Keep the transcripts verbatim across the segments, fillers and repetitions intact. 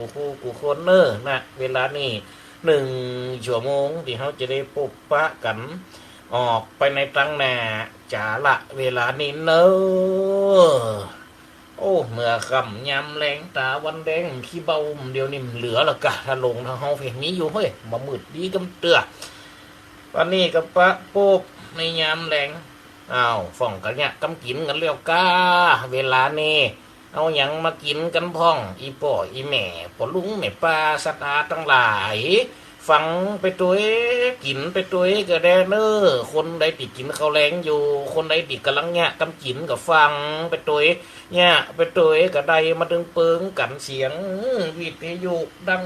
กู้ผู้กู้คนเน่อ ณ เวลานี้ นึ่งชั่วโมงตี้เฮาจะได้ปบปะกั๋น ออกไปในตังหน้า จาละเวลานี้เน่อ โอ้ เมื่อค่ำยามแลง ต๋าวันแดง ขี้เบ้า เดี๋ยวนี้มันเหลือละกะ ถ้าลงทางเฮาเพ่นมีอยู่ เฮ้ย บ่มืดดีกำเตื้อ วันนี้ก็ปะปบในยามแลง อ้าว ฝ่องกั๋นเยียะกำกิ๋นกั๋นแล้วก้า เวลานี้ เอาหยังมากิ๋นกั๋นพ่อง อี่ป้ออี่แม่ ป้อลุงแม่ป้า ศรัทธาตังหลาย ฟังไปตวย กิ๋นไปตวยก็แด่เน่อ คนใดตี้กิ๋นข้าวแลงอยู่ คนใดตี้ก่ำลังเยียะกำกิ๋นก็ฟังไปตวย เยียะไปตวยก็ได้ มาตึงเปิงกั๋นเสียงวิทยุดัง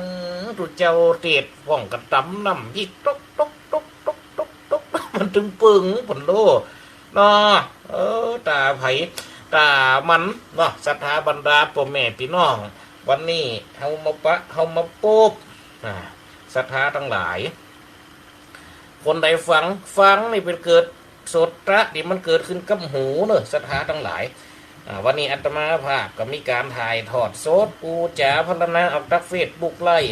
ตุ๊เจ้าเตศน์พ่องก็ต๋ำน้ำพริก ตก ตก ตก ตก ตก ตก มันตึงเปิง เปิ้นโล เนาะ เออ ต๋าใผ ต๋ามัน เนาะ ศรัทธาบรรดาป้อแม่ปี้น้อง วันนี้เฮามาปะ เฮามาปบ อ่า ศรัทธาตังหลาย คนใดฟัง ฟังนี่เป๋นเกิดโสตะ นี่มันเกิดขึ้นกับหูเน่อ ศรัทธาตังหลาย อ่า วันนี้อาตมาภาพก็มีก๋านถ่ายทอดสด ปู๋จ๋าพรรณนาออกตางเฟซบุ๊กไลฟ์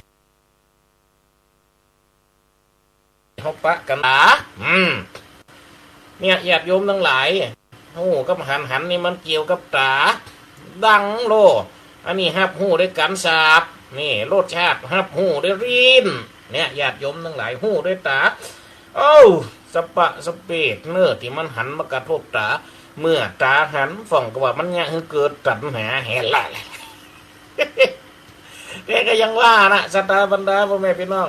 เฮาปะกั๋นต๋า อืม เนี่ย ญาติโยมตังหลาย ฮู้กับหัน หันนี่มันเกี่ยวกับต๋า ดังโล อันนี้ฮับฮู้โดยก๋านสาบ นี่ รสชาติฮับฮู้โดยลิ้น เนี่ย ญาติโยมตังหลาย ฮู้โดยต๋า เอ้า สะปะสะเปดเน่อ ตี้มันหันมากระทบต๋า เมื่อต๋าหัน ฝ่องก็ว่ามันเยียะหื้อเกิดตัณหา หันละ แต่ก็ยังว่านะ ศรัทธาบรรดาป้อแม่ปี้น้อง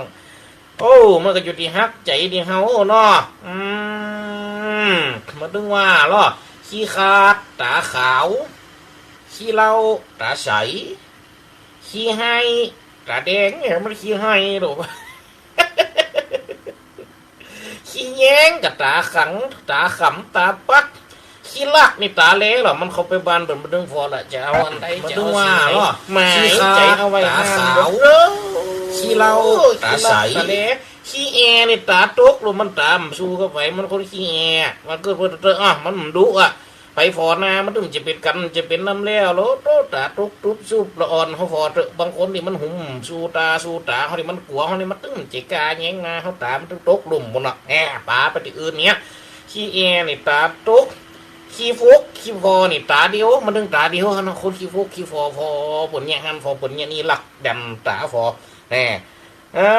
โอ้ มันก็อยู่ตี้ฮักใจ๋ตี้เฮาเนาะ อืม มันตึงว่าลอ ขี้คาดต๋าขาว ขี้เหล้าต๋าใส ขี้ไห้ต๋าแดง เนี่ย มันขี้ไห้โล ขี้แย้งก็ต๋าขัง ต๋าขำ ต๋าปัก ขี้ลักนี่ต๋าแลลอ มันเข้าไปบ้านเปิ้น มันตึงผ่อละ จะเอาอันใด มันตึงว่าลอ จะเอาสิ่งใด หมาย ขี้คาด ใจ๋เอาไว้ ต๋าขาว ห้ามเด้อ ขี้เหล้า โอ้ย ต๋าใส ขี้ลักต๋าแล ขี้แอนี่ต๋าตกโล มันต๋าบ่สู้กับใผ มันคนขี้แอ มันเกิดเปิ้นเตอะ อ่ะ มันบ่ดุอ่ะ ใผผ่อนามันตึงจะเป๋นกั๋น จะเป๋นนำแล้วโล โต ต๋าตกตุ๊บซุบละอ่อน เฮาผ่อเต๊อะ บางคนนี่มันหุม สู้ต๋า สู้ต๋า เฮานี่มันกั๋ว เฮานี่มันตึงจะก้าแย้งนา เฮาต๋ามันตึงตกลุ่มปุ้นเนาะ แหม ป๋าไปตี้อื่นเนี่ย ขี้แอนี่ต๋าตก ขี้ฟก ขี้ผ่อนี่ต๋าเดียว มันตึงต๋าเดียวหั้นเนาะ คนขี้ฟก ขี้ผ่อ ผ่อเปิ้นเยียะหั้น ผ่อเปิ้นเยียะนี่ ลักดำต๋าผ่อ แหม อ่า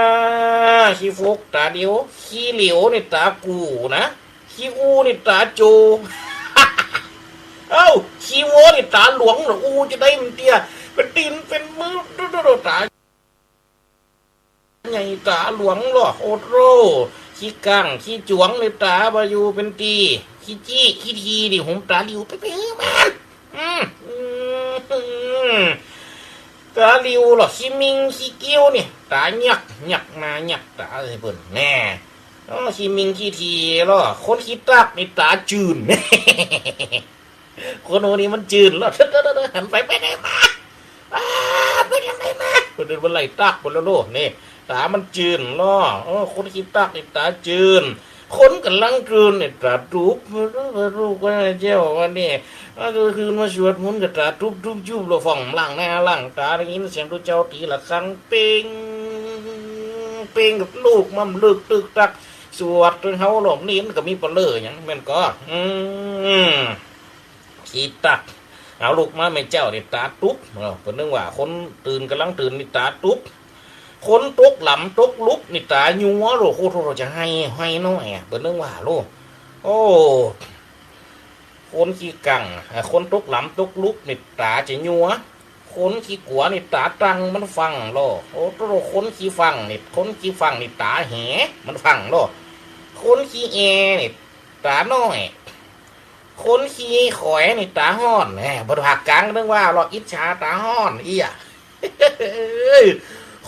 ขี้ฟกต๋าเดียว ขี้เหลวนี่ต๋ากู่นะ ขี้อู้นี่ต๋าโจ เอ้า ขี้วัวนี่ต๋าหลวงเหรอ อู้จะได้มันเตี้ย เป๋นตี๋นเป๋นมือ ต๋าใหญ่ต๋าหลวงเหรอ โอโธ่ ขี้กัง ขี้จ๋วงนี่ต๋าบ่อยู่เป๋นตี้ ขี้จี้ ขี้ทีนี่หุมต๋าหลิว ไปไปหื้อมัน อืม อืม ต๋าหลิวเหรอ ขี้มิง ขี้เกี้ยวนี่ ต๋ายัก ยักหน้า ยักต๋าใส่เปิ้น แน่ อ๋อ ขี้มิง ขี้ทีเหรอ คนขี้ตักนี่ต๋าจืน คนโหนี่มันจืนเหรอ หันไปไปไหนมา อ้า ไปทางไหนมา เปิ้นเดินบ่ไล่ตักเปิ้นแล้วโล นี่ ต๋ามันจืนเหรอ เออ คนขี้ตักนี่ต๋าจืน คนก่ำลังตื่นนี่ต๋าตุ๊บ ลูกว่าเจ้าวันนี้ เอาคืนมาสวดมนต์ก็ต๋าตุ๊บตุ๊บจุบ แล้วฝ่องล้างหน้าล้างต๋า ได้ยินเสียงตุ๊เจ้าตี๋ระฆังเป้ง เป้ง ก็ลุกมาเลิกตึกตัก สวดตึงเฮาหลบนี่มันก็มีปะเลอหยัง แม่นก่อ อืม ขี้ตัก เอาลุกมาแม่เจ้านี่ต๋าตุ๊บ เออ เปิ้นนึกว่าคนตื่นก่ำลังตื่นนี่ต๋าตุ๊บ คนตกหลำตกลุบนี่ต๋ายัวโล โคตรจะไห้ ไห้น้อยอะ เปิ้นนึกว่าโล โอ้ คนขี้กัง อ่ะ คนตกหลำตกลุบนี่ต๋าจะยัว คนขี้กั๋วนี่ต๋าตังมันฟั่งโล โอ้โธ่ คนขี้ฟั่งนี่ คนขี้ฟั่งนี่ต๋าแห มันฟั่งโล คนขี้แอนี่ต๋าน้อย คนขี้ขอยนี่ต๋าฮ้อน แหม บ่ภาคก๋างนึกว่าลอ อิจฉาต๋าฮ้อน เอี้ย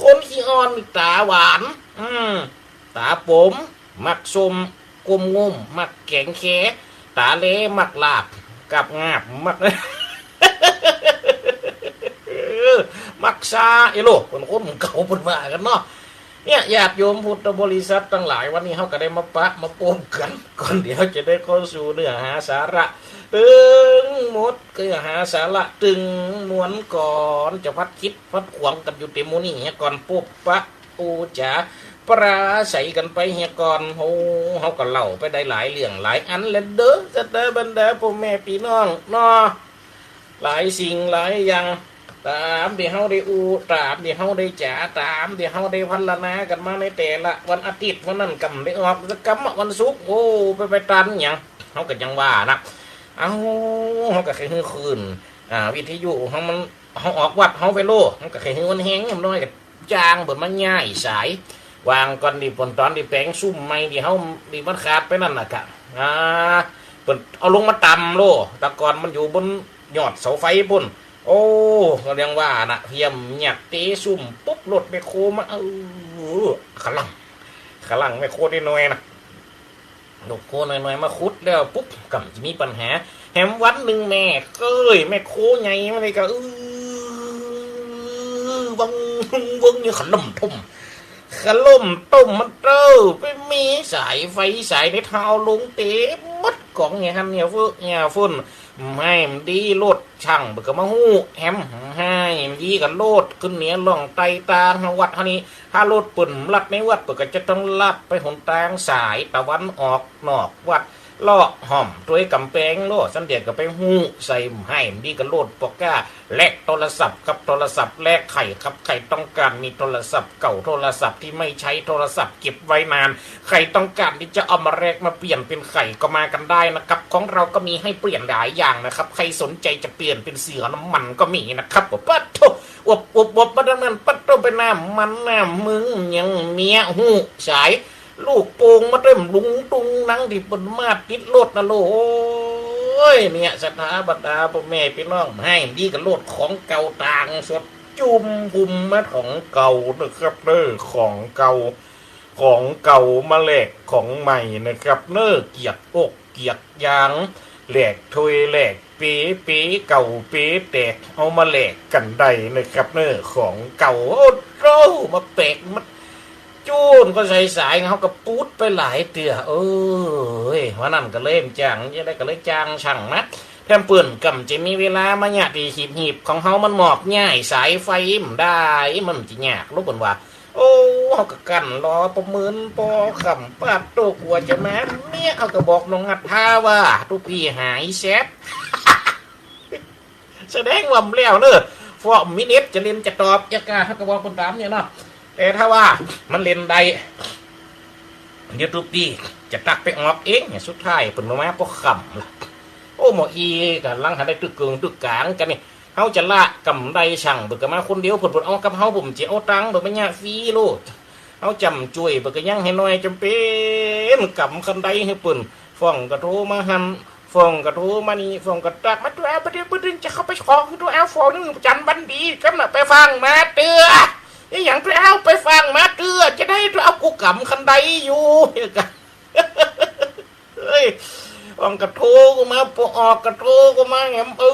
คนขี้อ่อนนี่ต๋าหวาน อืม ต๋าป๋ม มักส้ม ก้มง่ม มักแก๋งแค ต๋าแล มักลาบ กับงาบ มัก เออ มักซา เอโล เปิ้นคนเก่าเปิ้นว่ากั๋นเนาะ เนี่ย ญาติโยมพุทธบริษัทตังหลาย วันนี้เฮาก็ได้มาปะมาปมกั๋น ก่อนเดี๋ยวจะได้เข้าสู่เนื้อหาสาระ ตึงหมดเนื้อหาสาระ ตึงมวลก่อน จะพัดคิดพัดขวางกั๋นอยู่เต๋หมู่นี้เหียก่อน ปบปะ อู้จ๋า ปราศรัยกั๋นไปเหียก่อน โห เฮาก็เล่าไปได้หลายเรื่องหลายอันแล้วเด้อ ศรัทธาบรรดาป้อแม่ปี้น้องเนาะ หลายสิ่งหลายอย่าง ต๋ามตี้เฮาได้อู้ ต๋ามตี้เฮาได้จ๋า ต๋ามตี้เฮาได้พรรณนากั๋นมาในแต่ละวันอาทิตย์ วันนั้นก็บ่ได้ออกสักกำ วันศุกร์ โอ้ ไป ไปตันหยัง เฮาก็ยังว่านะ เอ้า เฮาก็แค่หื้อคลื่น อ่า วิทยุเฮามัน เฮาออกวัดเฮาไปโล เฮาก็แค่หื้อมันแฮงน้อย ก็จ้างเปิ้นมาย้ายสาย วางก่อนตี้เปิ้น ต๋อนตี้แป๋งซุมใหม่ตี้เฮา ตี้มันขาดไปนั่นน่ะกะ อ่า เปิ้นเอาลงมาต่ำโล แต่ก่อนมันอยู่บนยอดเสาไฟปู๊น โอ้ ก็ยังว่านะ เพียงเยียบเตะซุมปุ๊บ รถแมคโครมา เออ ขะลั่ง ขะลั่งแมคโครน้อยๆ นะ แมคโครน้อยๆ มาขุดแล้วปุ๊บ ก็บ่มีปัญหา แหมวันนึ่งแม่เอ้ย แมคโครใหญ่มาเลยก็ เออ วัง วัง เนี่ย ขะล่มตุ้ม ขะล่มตุ้มมาเต๊อะ ไปมีสายไฟสายเน็ตเฮาเอาลงเตะหมด ก๋องเหียหั้นเหียเฟ้อเหียฟุ้น บ่หื้อมันดี รถ ช่างเปิ้นก็มาฮู้ แหมบ่หื้อมันดีก็โลดขึ้นเหนือล่องใต้ตางวัดเฮานี้ ถ้ารถเปิ้นลัดในวัด เปิ้นก็จะต้องลัดไปหนตางสายตะวันออกนอกวัด เลาะฮ่อมตวยก๋ำแปงโลด สันเดียวก็ไปฮู้ใส่ บ่หื้อมันดีก็โลดปอกก้า แลกโทรศัพท์ครับ โทรศัพท์แลกไขครับ ใครต้องการมีโทรศัพท์เก่า โทรศัพท์ที่ไม่ใช้ โทรศัพท์เก็บไว้นาน ใครต้องการที่จะเอามาแลกมาเปลี่ยนเป็นไขก็มากันได้นะครับ ของเราก็มีให้เปลี่ยนหลายอย่างนะครับ ใครสนใจจะเปลี่ยนเป็นเสือน้ำมันก็มีนะครับ ปัดโธ่ อวบอวบอวบมาดังนั้น ปัดโธ่ ไปน้ำมันน้ำมึงยังเมียฮู้สาย ลูกโป่งมาเต็มลุงตุงนังตี้เปิ้นมาติดรถนะโล โอ้ย เนี่ย ศรัทธาบรรดาป้อแม่ปี้น้อง บ่หื้อมันดีก็โลดของเก่าต่างสด จุ่มกุมมาของเก่านะครับเน้อ ของเก่า ของเก่ามาแลกของใหม่นะครับเน้อ เกียกอกเกียกยาง แลกถ้วยแลกเป๋ เป๋เก่าเป๋แตก เอามาแลกกั๋นได้นะครับเน้อ ของเก่า โอ้โธ่ มาแปลก มาจู้นก็ใส่สาย เฮาก็ปูดไปหลายเตื้อ เอ้ย วันนั้นก็เลยบ่จ้าง จะได้ก็เลยจ้างช่างมา แถมเปิ้นก็บ่จะมีเวลามาเยียะตี้หีบๆ ของเฮา มันหมอบย้ายสายไฟบ่ได้ มันจะยาก ลูกเปิ้นว่า โอ้ เฮาก็กั้นรอปอมื้นปอค่ำ ปัดโธ่ กว่าจะมา เนี่ย เฮาก็บอกน้องนัทธาว่า ตุ๊ปี้หายแซด แสดงว่าบ่แล้วเน้อ เพราะบ่มีเน็ตจะเล่นจะตอบ เอียกา เฮาก็บอกเปิ้นต๋ามเนี่ยเนาะ แต่ถ้าว่ามันเล่นได้ เดี๋ยวตุ๊ปี้จะตั๊กไปออกเอง สุดท้ายเปิ้นบ่มาปอค่ำละ โอ้ หมออีก็ลังหันได้ตึกเกิงตึกกางกั๋นนี่ เฮาจะละก็บ่ได้ ช่างเปิ้นก็มาคนเดียว เปิ้น เปิ้นออกกับเฮา เปิ้นจะเอาตังค์ เปิ้นบ่เยียะฟรีโลด เฮาจ้ำจ้วย เปิ้นก็ยังหื้อน้อย จ๋ำเป๋นก๋ำคันไดหื้อเปิ้น ฟ้องก็โทรมาหั้น ฟ้องก็โทรมานี่ ฟ้องก็ตั๊กมา ตุ๊เอา บ่เตียวบ่เตียวจะเข้าไปขอ ตุ๊เอา ฟ้องนึ่งจันทร์วันดี กำลังไปฟังมาเตื้อ อีหยังตุ๊เอา ไปฟังมาเตื้อ จะได้ตุ๊เอา กูก๋ำคันไดอยู่ เฮ้ย ออกกระโทรก็มา ปอออกกระโทรก็มาแหม เอ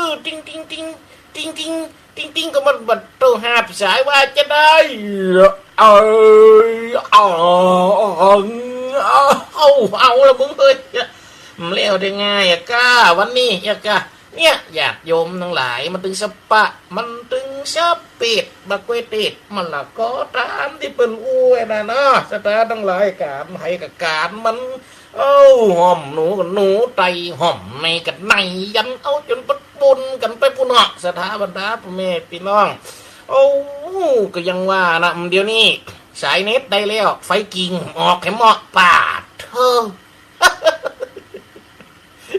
อ ติ๊งติ๊งติ๊ง ติ๊งติ๊ง ติ๊งติ๊ง ก็มันบัดเต้าหับสาย ว่าจะได้ เอ้ย เอา เอา เอาละมึงเฮ้ย มันแล้วได้ง่ายอะก้า วันนี้อะก้า เนี่ย ญาติโยมตังหลาย มันตึงสะปะ มันตึงสะเปด บักกล้วยเตด มะละกอ ต๋ามตี้เปิ้นอู้นั่นเนาะ ศรัทธาตังหลาย ก๋านไผก็ก๋านมัน เอ้า ฮ่อมหนูก็หนู ไตฮ่อมในก็ใน ยันเอาจ๋นปะปุนกั๋นไปปู้นเนาะ ศรัทธาบรรดาป้อแม่ปี้น้อง โอ้ ก็ยังว่านะ เดี๋ยวนี้สายเน็ตได้แล้ว ไฟกิ่งออกแหมเหมาะ ปาดเธอ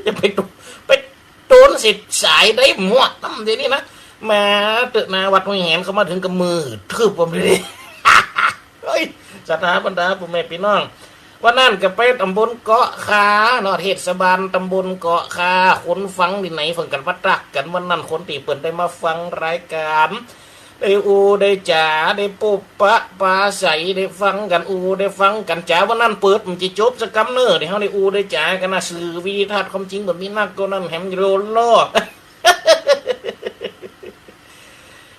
จะไปโต ไปโตนสิสายได้หมดนำเดี๋ยวนี้นะ มาเต๊อะ นาวัดห้วยแหนเข้ามาเถิงก็มืดตึ๊บผมเลย เฮ้ย ศรัทธาบรรดาป้อแม่ปี้น้อง วันนั้นก็ไปต๋ำบลเกาะคาเนาะ เทศบาลต๋ำบลเกาะคา คนฟังตี้ไหนฟังกั๋นมาตั๊กกั๋น วันนั้นคนตี้เปิ้นได้มาฟังรายก๋าน ได้อู้ได้จ๋า ได้ปบปะปราศรัย ได้ฟังกั๋น อู้ได้ฟังกั๋นจ๋า วันนั้นเปิดมันจะจบสักกำเน้อ ตี้เฮาได้อู้ได้จ๋ากั๋นนะ สื่อวิทยุทัศน์ความจริงบ่มีนักก็นั่นแหมโยนล้อ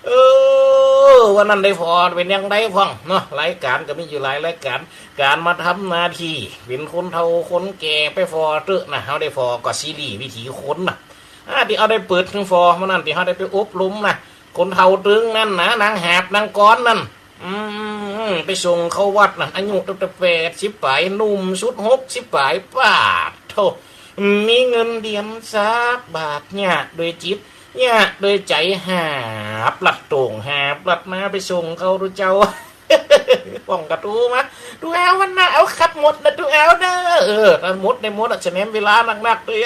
เออ วันนั้นได้ผ่อเป๋นอย่างใดพ่องเนาะ รายก๋านก็มีอยู่หลายรายก๋าน ก๋านมาทำหน้าตี้เป๋นคนเฒ่าคนแก่ไปผ่อเต๊อะนะ เฮาได้ผ่อก็ซีรีส์วิถีคนนะ อ่า ตี้เฮาได้เปิดผ่อเมื่อนั้น ตี้เฮาได้ไปอบรมนะ คนเฒ่าตึงนั้นนะ นางหาบนางกลอนนั้น อืม ไปส่งเข้าวัดนะ อายุตั้งแต่แปดสิบป๋าย หนุ่มสุดหกสิบป๋าย ป๊าดโธ่ มีเงินเดือนสักบาท เยียะโดยจิต เยียะโดยใจ๋ หาบลัดโต้ง หาบลัดมาไปส่งเข้า ตุ๊เจ้า ป้องกระตูมา ตุ๊เอาวันหน้า เอาคัดหมดนะ ตุ๊เอาเน่อ เออ คัดหมดได้หมดอะ สะแหนมเวลานักๆ เลย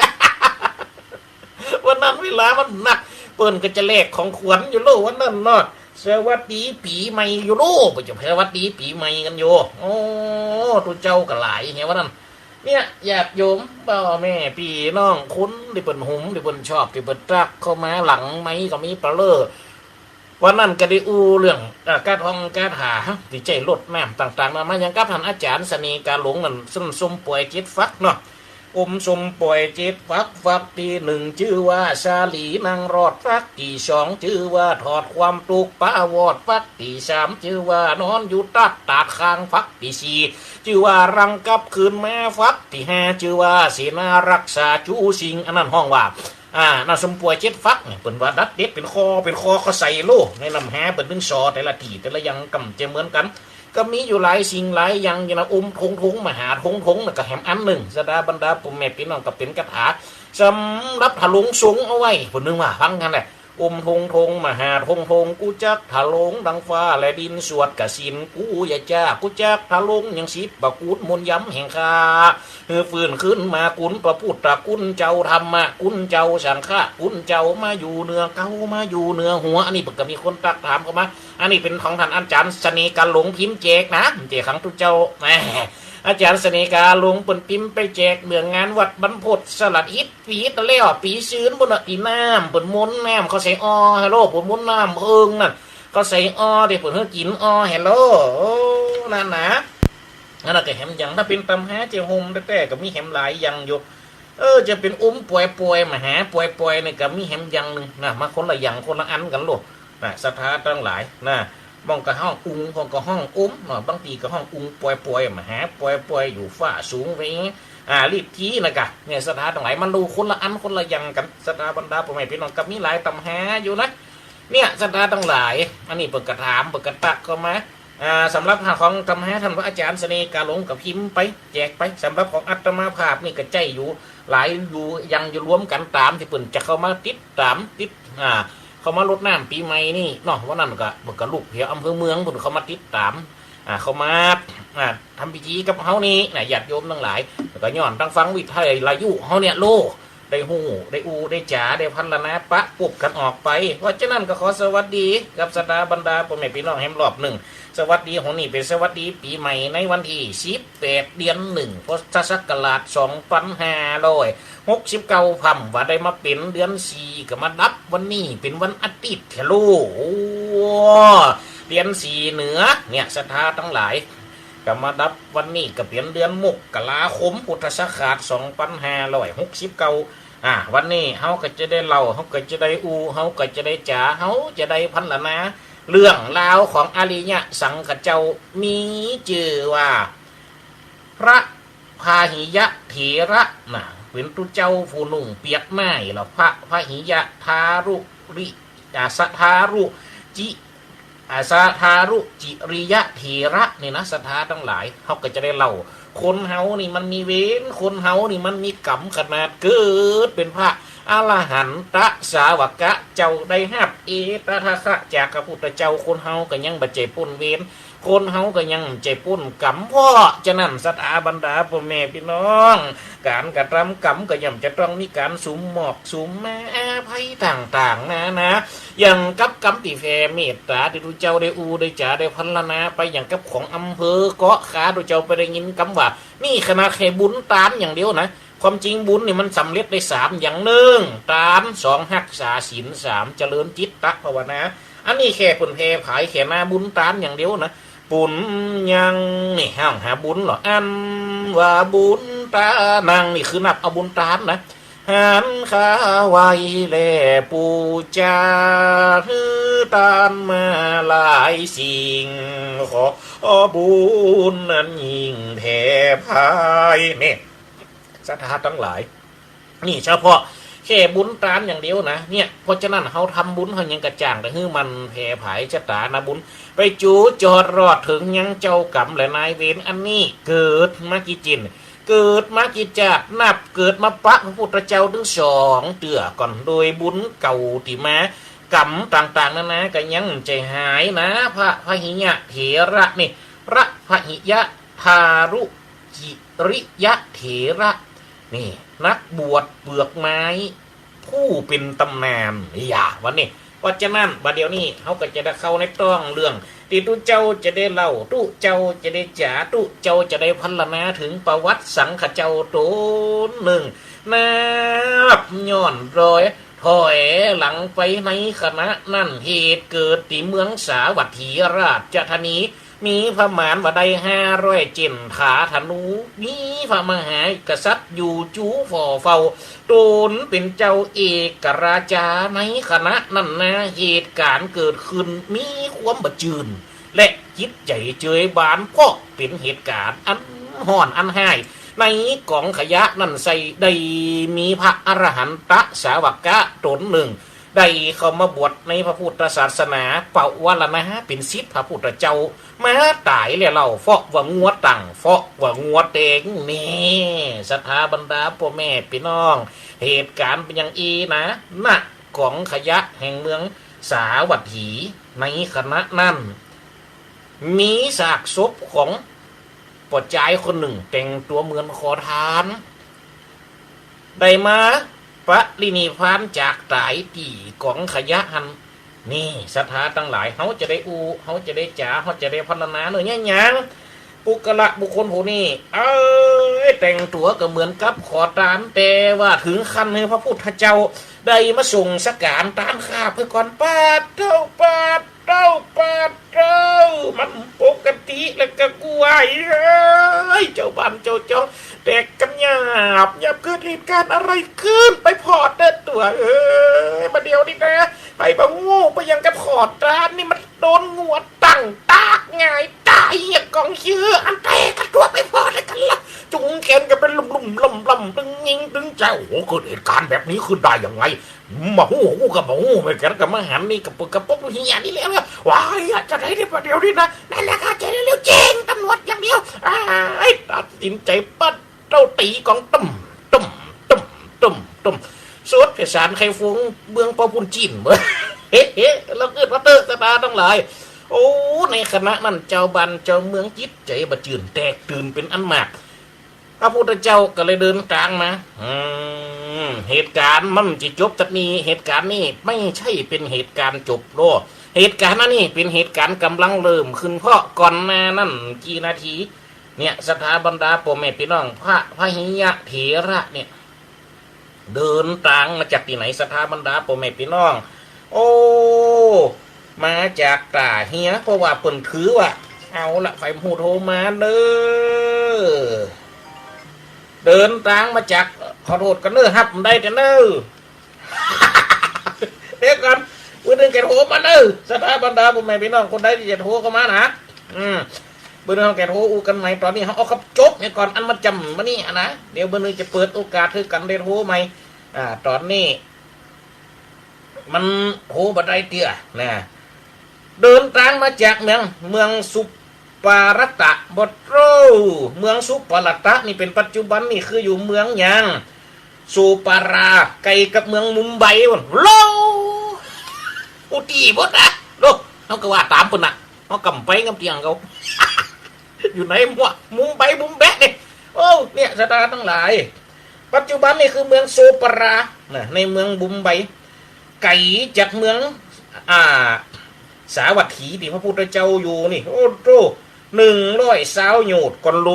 วันนั้นเวลามันนัก เปิ้นก็จะแลกของขวัญอยู่โลวันนั้นเนาะ สวัสดีปี๋ใหม่อยู่โล เปิ้นจะสวัสดีปี๋ใหม่กั๋นอยู่ โอ้ ตุ๊เจ้าก็หลายแฮะวันนั้น เนี่ย ญาติโยม ป้อแม่ปี้น้อง คนตี้เปิ้นหุม ตี้เปิ้นชอบ ตี้เปิ้นตั๊กเข้ามาหลังไมค์ก็มีปะเล่อ วันนั้นก็ได้อู้เรื่อง อ่า คาถงคาถา ตี้ใจ๊รดน้ำต่างๆ นานา อย่างกับต้านอาจ๋ารย์เสน่ห์กาหลงนั้น ส้ม ส้มป่วยเจ็ดฝักเนาะ อมส้มป่วยเจ็ดฝัก ฝักตี้หนึ่งจื้อว่าสาลีนั่งรอด ฝักตี้สองจื้อว่าถอดความตุ๊กข์ปาวอด ฝักตี้สามจื้อว่านอนอยู่ตัดตาดข้าง ฝักตี้สี่จื้อว่ารังกลับคืนมา ฝักตี้ห้าจื้อว่าเสนารักษาจูสิ่ง อันนั้นฮ้องว่า อ่า น่ะ ส้มป่วยเจ็ดฝักเนี่ย เปิ้นว่าดัดเด็ดเป๋นข้อ เป๋นข้อก็ใส่โล ในน้ำหาเปิ้นนึ่งซอ แต่ละตี้แต่ละอย่างก็บ่เหมือนกั๋น ก็มีอยู่หลายสิ่งหลายอย่างอยู่นะ อมทงทง มหาทงทงน่ะก็แหมอันนึ่ง สะดาบรรดาป้อแม่ปี้น้อง ก็เป๋นคาถาสำหรับถลุงสงฆ์เอาไว้ เปิ้นนึ่งว่าฟังกั๋นแหละ อมทงทง มหาทงทง กูจักถลุงดังฟ้าและดิน สวดกฐินกูอย่าจ๊า กูจักถลุงยังสิบประกูล มนต์ย้ำแห่งข้า หื้อฟื้นคืนมาคุณพระพุทธคุณเจ้า ธรรมคุณเจ้า สังฆคุณเจ้า มาอยู่เหนือเก้า มาอยู่เหนือหัว อันนี้เปิ้นก็มีคนตั๊กถามเข้ามา อันนี้เป๋นของต้านอาจ๋ารย์เสน่ห์กาหลงพิมพ์แจกนะ เป๋นของตุ๊เจ้า แหม อาจ๋ารย์เสน่ห์กาหลงเปิ้นพิมพ์ไปแจกเมืองงานวัดบรรพตสลัดอิฐ ปี๋ตะแล้ว ปี๋ซืนปู้นน่ะ ตี้น้ำเปิ้นมนต์ น้ำเขาใส่ออ ฮัลโหล เปิ้นมนต์น้ำเอิงนั่น เขาใส่ออ ตี้เปิ้นหื้อกิ๋นออ ฮัลโหล โอ้ นั่นนะ อันนั้นก็แหมยัง ถ้าเป๋นตำหาเจ้าโฮมแต๊ๆ ก็มีแหมหลายอย่างอยู่ เออ จะเป๋นอมป่วยๆ มหาป่วยๆ นี่ก็มีแหมอย่างนึ่งนะ มาคนละอย่างคนละอันกั๋นโลดนะ ศรัทธาตังหลายนะ บางก็ฮ้องอุง บางก็ฮ้องอมเนาะ บางตี้ก็ฮ้องอุงป่วยๆ มหาป่วยๆ อยู่ฟ้าสูงเวง อ่า ลิดทีนะกะ เนี่ย ศรัทธาตังหลาย มันดูคนละอันคนละอย่างกั๋น ศรัทธาบรรดาป้อแม่ปี้น้อง ก็มีหลายตำหาอยู่นะ เนี่ย ศรัทธาตังหลาย อันนี้เปิ้นก็ถาม เปิ้นก็ตั๊กเข้ามา อ่า สำหรับของตำหาต้านพระอาจ๋ารย์เสน่ห์กาหลงก็พิมพ์ไป แจกไป สำหรับของอาตมาภาพนี่ก็ใจ๊อยู่ หลายอยู่ ยังอยู่รวมกั๋นต๋ามตี้เปิ้นจะเข้ามาติดต๋าม ติด อ่า เข้ามารดน้ำปี๋ใหม่นี่เนาะ วันนั้นก็ เปิ้นก็ลูกแถวอำเภอเมือง เปิ้นเข้ามาติดต๋าม อ่า เข้ามา อ่า ทำพิธีกับเฮานี่นะ ญาติโยมตังหลาย แล้วก็ย้อนตังฟังวิทยุเฮาเนี่ยโล ได้ฮู้ ได้อู้ ได้จ๋า ได้พรรณนาปะปุบกั๋นออกไป เพราะฉะนั้นก็ขอสวัสดีกับศรัทธาบรรดาป้อแม่ปี้น้องแหมรอบนึ่ง สวัสดีหนนี้เป๋นสวัสดีปี๋ใหม่ในวันตี้สิบแปด เดือนหนึ่ง พุทธศักราชสองปันห้าร้อยหกสิบเก้า พร่ำว่าได้มาเป๋นเดือนสี่ ก็มาดับวันนี้เป๋นวันอาทิตย์แท้โล โอ้ เดือนสี่เหนือ เนี่ย ศรัทธาตังหลาย ก็มาดับวันนี้ก็เป๋นเดือนมกราคม พุทธศักราชสองปันห้าร้อยหกสิบเก้า อ่า วันนี้เฮาก็จะได้เล่า เฮาก็จะได้อู้ เฮาก็จะได้จ๋า เฮาจะได้พรรณนา เรื่องราวของอริยสังฆเจ้า มีจื้อว่า พระพาหิยะเถระนะ เป๋นตุ๊เจ้าผู้นุ่งเปียกไหม้ แล้วพระพาหิยะทารุริ อ่า สะทารุจิ อ่า สะทารุจิริยะเถระนี่นะ ศรัทธาตังหลาย เฮาก็จะได้เล่า คนเฮานี่มันมีเวร คนเฮานี่มันมีกรรมขนาด เกิดเป๋นพระอรหันตสาวกะเจ้า ได้ฮับเอตทัคคะจากพระพุทธเจ้า คนเฮาก็ยังบ่ใจ้ป๊นเวร คนเฮาก็ยังบ่ใจ้ป๊นกรรม เพราะฉะนั้นศรัทธาบรรดาป้อแม่ปี้น้อง ก๋านกระทำกรรมก็ย่อมจะต้องมีก๋านสุมหมอกสุมมาภัยต่างๆ นานา อย่างกับกรรมตี้แผ่เมตต๋าตี้ตุ๊เจ้าได้อู้ได้จ๋าได้พรรณนาไป อย่างกับของอำเภอเกาะคา ตุ๊เจ้าไปได้ยินกำว่า นี่ขนาดแค่บุญตานอย่างเดียวนะ ความจริงบุญนี่มันสำเร็จได้สามอย่าง นึ่ง ตาน สอง ฮักษาศีล สาม เจริญจิตตภาวนา อันนี้แค่เปิ้นแผ่ผายแค่นาบุญตานอย่างเดียวนะ ปุญญัง นี่ฮ้องหาบุญเหรอ อันว่าบุญตานัง นี่คือนับเอาบุญตานนะ หันข้าไหว้และปู๋จา หื้อตานมาหลายสิ่ง ขอบุญนั้นยิ่งแผ่ไพ เนี่ย ศรัทธาตังหลาย นี่เฉพาะแค่บุญตานอย่างเดียวนะ เนี่ย เพราะฉะนั้นเฮาทำบุญเฮายังกระจ่าง แต่หื้อมันแผ่ไพชะตานะบุญ ไปจู๋จอดรอดเถิงยังเจ้ากรรมและนายเวร อันนี้เกิดมากี่จิ่น เกิดมากี่จาติ นับเกิดมาปะพระพุทธเจ้าตึงสองเตื้อก่อน โดยบุญเก่าตี้มา กรรมต่างๆ นานาก็ยังบ่ใจ้หายนะ พระพหิยะเถระนี่ พระพหิยะทารุจิริยะเถระ นี่ นักบวชเปลือกไม้ ผู้เป๋นต๋ำนาน อย่า วันนี้ เพราะฉะนั้น บ่าเดี่ยวนี้ เฮาก็จะได้เข้าในต๋อนเรื่อง ตี้ตุ๊เจ้าจะได้เล่า ตุ๊เจ้าจะได้จ๋า ตุ๊เจ้าจะได้พรรณนาเถิงประวัติสังฆเจ้าต๋นนึ่ง นับย้อนรอยถอยหลังไปในขณะนั้น เหตุเกิดตี้เมืองสาวัตถีราชธานี มีประมาณว่าได้ห้าร้อยเจ็นฐาธนู มีพระมหากษัตริย์อยู่จู๋ฝ่อเฝ้า ต๋นเป๋นเจ้าเอกราชาในขณะนั้นนา เหตุก๋ารณ์เกิดขึ้นมีความบ่จื้น และจิตใจ๋เจิยบาน เพราะเป๋นเหตุก๋ารณ์อันฮ้อนอันฮ้าย ในก๋องขยะนั้นไส้ ได้มีพระอรหันตสาวกะต๋นนึ่ง ได้เข้ามาบวชในพระพุทธศาสนา ปวารณาเป๋นศิษย์พระพุทธเจ้า มาต๋ายแล้วเล่า เพราะว่างัวตัง เพราะว่างัวแตง นี่ ศรัทธาบรรดาป้อแม่ปี้น้อง เหตุก๋ารณ์เป๋นอย่างอี้นะ ณ ก๋องขยะแห่งเมืองสาวัตถี ในขณะนั้น มีซากศพของป้อจายคนนึ่ง แต่งตั๋วเหมือนขอทาน ได้มาปรินิพพานจากต๋ายตี้ก๋องขยะหั้น นี่ ศรัทธาตังหลาย เฮาจะได้อู้ เฮาจะได้จ๋า เฮาจะได้พรรณนาเน่อ เนี่ยหยัง ปุคคละบุคคลผู้นี้ เอ้ย แต่งตั๋วก็เหมือนกับขอตาน แต่ว่าเถิงขั้นหื้อพระพุทธเจ้าได้มาส่งสังฆทานตานข้าเปื้อก่อน ปาดเต้า ปาดเต้า ปาดเต้า มันปกติแล้วก็กลัว เอ้ย เจ้าบ้านเจ้าจอง แตกกั๋นหยาบหยาบ เกิดเหตุก๋ารณ์อะไรขึ้น ไปผ่อเต๊อะตั๋วเอ้ย บ่าเดี่ยวนี้นะ ไปบ่ฮู้ ไปอย่างกับขอตานนี่มันโดนงัวตังตากหงายต๋าย อย่างกองเชื้อ อันแตกกั๋นตั๋วไปผ่อเต๊อะกั๋นละ จุงแขนกั๋นเป๋นลุ่มๆ ล่ำๆ ตึงยิงตึงใจ โอ้โห เกิดเหตุก๋ารณ์แบบนี้ขึ้นได้ยังไง บ่ฮู้ ฮู้ก็บ่ฮู้ แม่นกั๋นก็มาหันนี่กระปึกกระปกเหียนี่แล้ว ว้าย จะได้ บ่าเดี่ยวนี้นะ นั่นแหละค่ะ จะได้เร็ว แจ้งตำรวจอย่างเดียว อ้าย ตัดสินใจ๋ปาดเต้า ตี๋ก๋อง ตึ้ม ตึ้ม ตึ้ม ตึ้ม ตึ้ม สวดไพศาลไขฟง เมืองเป่าปุ้นจีน เฮ้ เฮ้ แล้วกึ๊ดว่าเต๊อะ ศรัทธาตังหลาย โอ้ ในขณะนั้น เจ้าบ้านเจ้าเมืองจิตใจ๋บ่จื้น แตกตื่นเป๋นอันมาก พระพุทธเจ้าก็เลยเดินตางมา อืม เหตุก๋ารณ์มันจะจบตัดนี้ เหตุก๋ารณ์นี้ไม่ใช่เป๋นเหตุก๋ารณ์จบโลก เหตุก๋ารณ์อันนี้เป๋นเหตุก๋ารณ์ก๋ำลังเริ่มขึ้น เพราะก่อนหน้านั้นกี่นาที เนี่ย ศรัทธาบรรดาป้อแม่ปี้น้อง พระพหิยะเถระเนี่ย เดินตางมาจากตี้ไหน ศรัทธาบรรดาป้อแม่ปี้น้อง โอ้ มาจากต้าเฮีย เพราะว่าเปิ้นถือว่า เอาละ ใผบ่ฮู้โทรมาเน่อ เดินตางมาจาก ขอโทษก่อนเน่อ ฮับบ่ได้เต๊อะเน่อ เดี๋ยวก่อน เปิ้นนึ่งแกโทรมาเน่อ ศรัทธาบรรดาป้อแม่ปี้น้อง คนใดตี้จะโทรเข้ามานะ อืม เปิ้นนึ่งแกโทรอู้กั๋นใหม่ ต๋อนนี้เฮาเอาขับจบเนี่ยก่อน อันมาจ้ำมานี่อะนะ เดี๋ยวเปิ้นนึ่งจะเปิดโอกาสหื้อกั๋นได้โทรใหม่ อ่า ต๋อนนี้ มันโทรบ่ได้เตื้อนะ เดินตางมาจากเมือง เมืองสุปารัตตะ บ่โต เมืองสุปารัตตะนี่เป๋นปัจจุบันนี่คืออยู่เมืองหยัง สุปารา ใก้กับเมืองมุมไบปุ้น โล อุติบ่นะ โล เฮาก็ว่าต๋ามเปิ้นน่ะ เฮาก็บ่ไปกำเตี้ยงเขา อยู่ไหนมั่ว มุมไบ มุมแบะนี่ โอ้ เนี่ย ศรัทธาตังหลาย ปัจจุบันนี่คือเมืองสุปารา นะ ในเมืองมุมไบ ไก๋จากเมือง อ่า สาวัตถีตี้พระพุทธเจ้าอยู่นี่ โอ้โธ่ หนึ่งร้อยซาวโยชน์ก่อนโล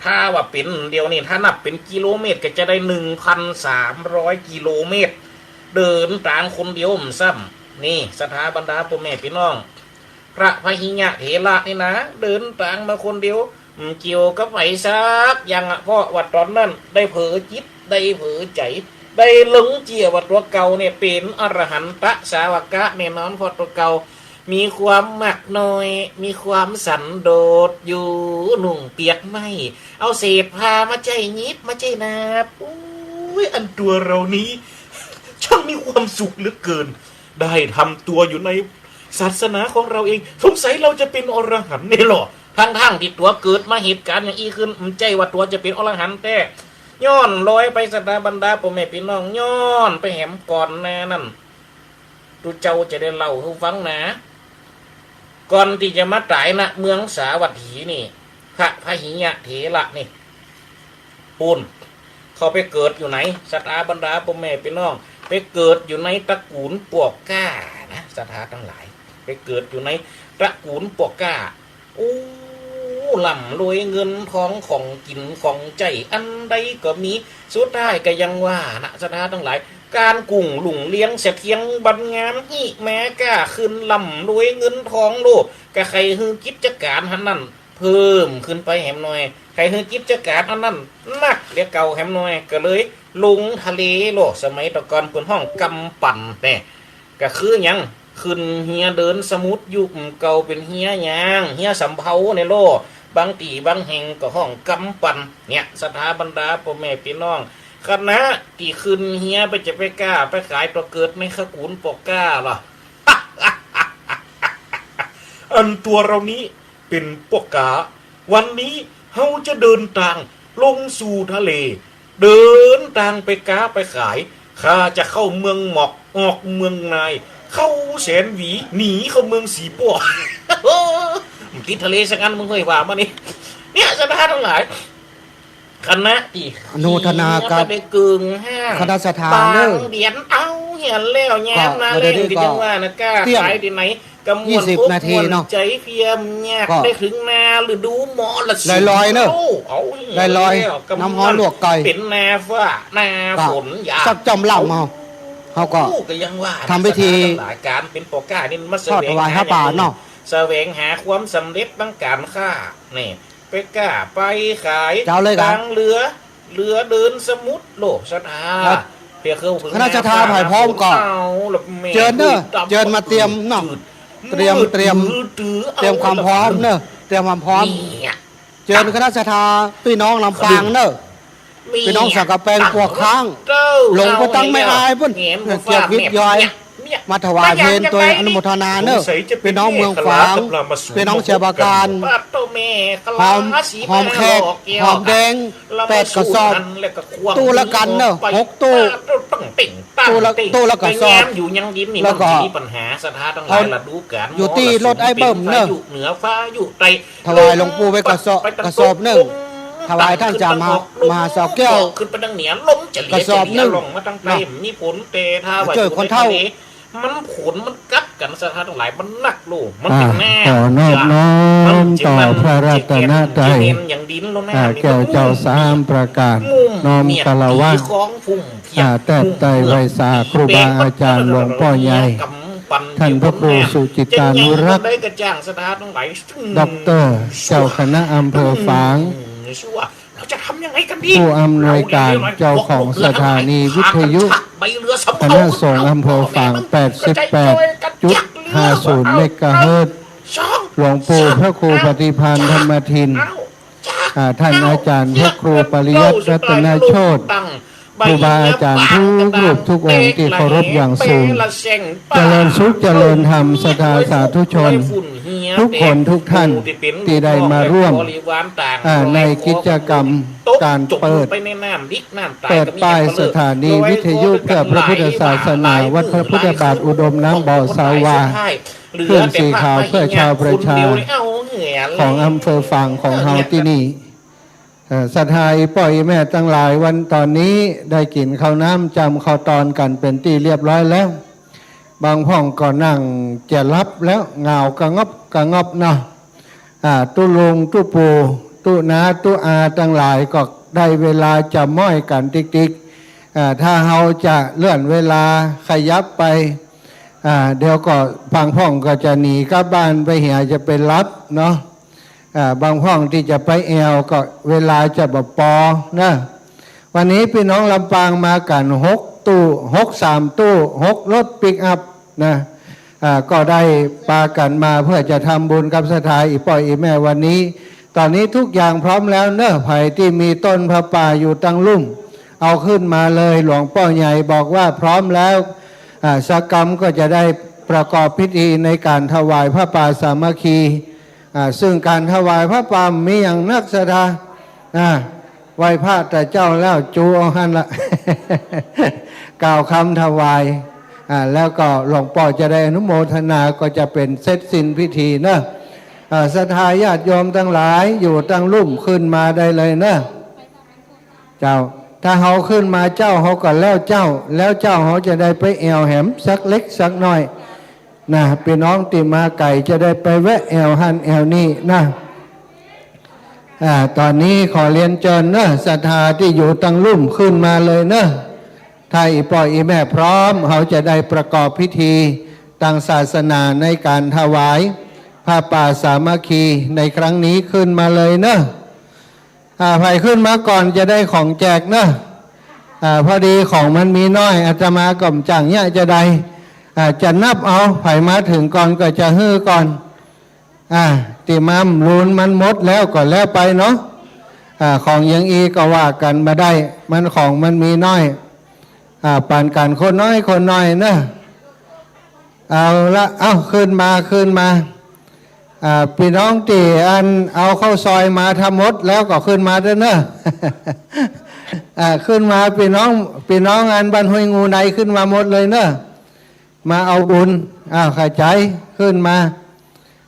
ถ้าว่าเป๋นเดี๋ยวนี้ ถ้านับเป๋นกิโลเมตรก็จะได้ หนึ่งพันสามร้อยกิโลเมตร เดินตางคนเดียวบ่ซ้ำ นี่ ศรัทธาบรรดาป้อแม่ปี้น้อง พระพหิยะเถระนี่นะ เดินตางมาคนเดียว บ่เกี่ยวกับใผสักอย่างอะ เพราะว่าต๋อนนั้นได้เผลอจิต ได้เผลอใจ๋ ได้หลงเจื้อว่าตั๋วเก่าเนี่ยเป๋นอรหันตสาวกะแน่นอน เพราะตั๋วเก่ามีความมักน้อย มีความสันโดษอยู่ นุ่งเปียกไหม้ เอาเศษผ้ามาใจ๊หยิบ มาใจ๊นาบ โอ้ย อันตั๋วเฮานี้ ช่างมีความสุขเหลือเกิน ได้ทำตั๋วอยู่ในศาสนาของเฮาเอง สงสัยเฮาจะเป๋นอรหันต์แน่ลอ ทั้งๆ ตี้ตั๋วเกิดมาเหตุก๋ารณ์อย่างอี้ขึ้น บ่ใจ้ว่าตั๋วจะเป๋นอรหันต์แต๊ ย้อนรอยไปศรัทธาบรรดาป้อแม่ปี้น้อง ย้อนไปแหมก่อนหน้านั้น ตุ๊เจ้าจะได้เล่าหื้อฟังนา ก่อนตี้จะมาต๋าย ณ เมืองสาวัตถีนี่ พระพหิยะเถระนี่ ปู้น เขาไปเกิดอยู่ไหน ศรัทธาบรรดาป้อแม่ปี้น้อง ไปเกิดอยู่ในตระกู๋ลปวกก้านะ ศรัทธาตังหลาย ไปเกิดอยู่ในตระกู๋ลปวกก้า โอ้ ร่ำรวยเงินทอง ของกิ๋นของใจ๊อันใดก็มี สุดท้ายก็ยังว่านะ ศรัทธาตังหลาย ก๋านกุ่งรุ่งเรืองเสถียรบันงาม ฮิมาก้าขึ้น ร่ำรวยเงินทองโลก ก็ใค่หื้อกิจก๋านหั้นนั้น เพิ่มขึ้นไปแหมหน่อย ใค่หื้อกิจก๋านอันนั้นนักเหลือเก่าแหมหน่อย ก็เลยลงทะเลโลก สมัยตะก่อนเปิ้นฮ้องกำปั่นแน่ ก็คือหยัง ขึ้นเฮือเดินสมุทร อยู่ อืม เก่าเป๋นเฮือยาง เฮือสำเภาในโลก บางตี้บางแห่งก็ฮ้องกำปั่น เนี่ย ศรัทธาบรรดาป้อแม่ปี้น้อง ขณะตี้ขึ้นเฮือไปจะไปก้าไปขาย ตั๋วเกิดในตระกู๋ลปวกก้าลอ อันตั๋วเฮานี้เป๋นปวกก้า วันนี้เฮาจะเดินตางลงสู่ทะเล เดินตางไปก้าไปขาย ข้าจะเข้าเมืองหมอก ออกเมืองนาย เข้าแสนหวี หนีเข้าเมืองสีปั้ว มันติดทะเลสักอัน มึงเฮยว่ามานี่ เนี่ย ศรัทธาตังหลาย ขณะตี้ อนุโมทนากับ ไปเกิงห้าง คณะศรัทธา บาง เด้อ เดียน เอาเหียนแล้ว ยามหน้าแล้ง ก็ ตี้จังว่านะ ก้า เตี้ยง ขายตี้ไหน ก็ม่วน ยี่สิบอกม่วน นาทีเนาะ ใจ๋ เพียงอยาก ก็ ได้เถิงหน้าฤดูมรสุม ลอยๆ เนาะ โอ้ เอา ลอยๆ แล้วก็ น้ำฮ้อนลวกไก่ เป๋นหน้าฟ้าหน้า ก็ ฝน อยาก สักจ้อมลำเอา เฮาก็ โอ้ ก็ยังว่านะ ทำพิธี ศรัทธาตังหลาย ก๋านเป๋นปวกก้านี่มันมา ทอดถวายผ้าป่าเนาะ แสวงหาความสำเร็จตางก๋านค้า นี่ ไปก้าไปขาย เจ้าเลยครับ ตางเฮือ เฮือเดินสมุทรโลก ศรัทธา ครับ เพียงคือ คณะศรัทธาฝ่ายพร้อมก็ เอาละแม่ เจิญเนาะ เจิญมาเตรียมเนาะ เตรียม เตรียม เตรียมความพร้อมเนาะ เตรียมความพร้อม เนี่ย เจิญคณะศรัทธาปี้น้องลำปางเนาะ ปี้น้องสักกะแปง ปวกค้าง หลงไปตังแม่อายปู้น เกียรติวิทย์ย้อย มาถวายเพลโตยอนุโมทนาเนาะ ปี้น้องเมืองฝาง ปี้น้องชัยปราการ หอม หอมแขก หอมแดง แปดกระสอบ ตู้ละกั๋นเนาะ หกตู้ ตู้ละ ตู้ละกระสอบ แล้วก็ อยู่ตี้รถไอ้เบิ่มเนาะ ถวายหลวงปู่ไปกระสอบ กระสอบนึ่ง ถวายต้านจ่ามหา มหาสาวแก้ว กระสอบนึ่งเนาะ จ้วยคนเฒ่า มันผลมันกั๊บกั๋น ศรัทธาตังหลาย มันนักโลก มันเป๋นหน้า ขอนอบน้อมต่อพระรัตนตรัย แก้วเจ้าสามประก๋าน น้อมคารวะ แต๊บไต้ไหว้สาครูบาอาจ๋ารย์ หลวงป้อใหญ่ ต้านพระครูสุจิตตานุรักษ์ ด็อกเตอร์ เจ้าคณะอำเภอฝาง ผู้อำนวยก๋านเจ้าของสถานีวิทยุ คณะสงฆ์อำเภอฝาง แปดสิบแปดจุดห้าศูนย์เมกะเฮิรตซ์ หลวงปู่พระครูปฏิภาณธรรมทิน อ่า ต้านอาจ๋ารย์พระครูปริยัติรัตนโชติ ครูบาอาจ๋ารย์ทุกรูปทุกองค์ตี้เคารพอย่างสูง เจริญสุขเจริญธรรม ศรัทธาสาธุชน ทุกคนทุกท่านตี้ได้มาร่วม อ่า ในกิจกรรมก๋านเปิด เปิดป้ายสถานีวิทยุเพื่อพระพุทธศาสนา วัดพระพุทธบาทอุดมน้ำบ่อสาวา เครื่องสีขาวเพื่อชาวประชา ของอำเภอฝางของเฮาตี้นี่ เอ่อ ศรัทธาอี่ป้ออี่แม่ตังหลาย วันต๋อนนี้ได้กิ๋นข้าวน้ำจำข้าวตอนกั๋นเป๋นตี้เรียบร้อยแล้ว บางพ่องก็นั่งจะหลับแล้ว เหงากระงอบกระงอบเนาะ อ่า ตุ๊ลุงตุ๊ปู่ ตุ๊น้าตุ๊อาตังหลายก็ได้เวลาจะม้อยกั๋นติ๊กๆ อ่า ถ้าเฮาจะเลื่อนเวลาขยับไป อ่า เดี๋ยวก็บางพ่องก็จะหนีกลับบ้านไปเหีย จะไปหลับเนาะ อ่า บางพ่องตี้จะไปแอ่วก็เวลาจะบ่ปอเนาะ วันนี้ปี้น้องลำปางมากั๋นหกตู้ หก สามตู้ หกรถปิกอัพนะ อ่า ก็ได้ปากั๋นมาเพื่อจะทำบุญกับศรัทธาอี่ป้ออี่แม่วันนี้ ต๋อนนี้กู้อย่างพร้อมแล้วเนาะ ใผตี้มีต้นผ้าป่าอยู่ตังลุ่ม เอาขึ้นมาเลย หลวงป้อใหญ่บอกว่าพร้อมแล้ว อ่า สักกำก็จะได้ประกอบพิธีในก๋านถวายผ้าป่าสามัคคี อ่า ซึ่งก๋านถวายผ้าป่ามีอย่างนักศรัทธา อ่า ไหว้พระต๋าเจ้าแล้วจู๋เอาหั้นละ กล่าวกำถวาย อ่า แล้วก็หลวงป้อจะได้อนุโมทนา ก็จะเป๋นเสร็จสิ้นพิธีเนาะ อ่า ศรัทธาญาติโยมตังหลายอยู่ตังลุ่มขึ้นมาได้เลยเนาะ เจ้า ถ้าเฮาขึ้นมาเจ๊าเฮาก็แล้วเจ๊า แล้วเจ๊าเฮาจะได้ไปแอ่วแหมสักเล็กสักน้อยนะ ปี้น้องตี้มาไก๋จะได้ไปแวะแอ่วหั้นแอ่วนี่นะ อ่า ต๋อนนี้ขอเรียนเจิญเนาะ ศรัทธาตี้อยู่ตังลุ่มขึ้นมาเลยเนาะ ถ้าอี่ป้ออี่แม่พร้อม เฮาจะได้ประกอบพิธีตางศาสนาในก๋านถวายผ้าป่าสามัคคีในครั้งนี้ขึ้นมาเลยเนาะ อ่า ใผขึ้นมาก่อนจะได้ของแจกเนาะ อ่า พอดีของมันมีน้อย อาตมาก็บ่จ้างเยียะจะได้ อ่า จะนับเอา ใผมาเถิงก่อนก็จะหื้อก่อน อ่า ตี้มันลูนมันหมดแล้วก็แล้วไปเนาะ อ่า ของอย่างอี้ก็ว่ากั๋นบ่ได้ มันของมันมีน้อย อ่า ปั๋นกั๋นคนน้อยคนน้อยเนาะ เอาละ เอ้า ขึ้นมา ขึ้นมา อ่า ปี้น้องตี้อันเอาข้าวซอยมาทั้งหมดแล้วก็ขึ้นมาเต๊อะเนาะ อ่า ขึ้นมา ปี้น้อง ปี้น้องอันบ้านห้วยงูในขึ้นมาหมดเลยเนาะ มาเอาบุญ อ้าว ขจายขึ้นมา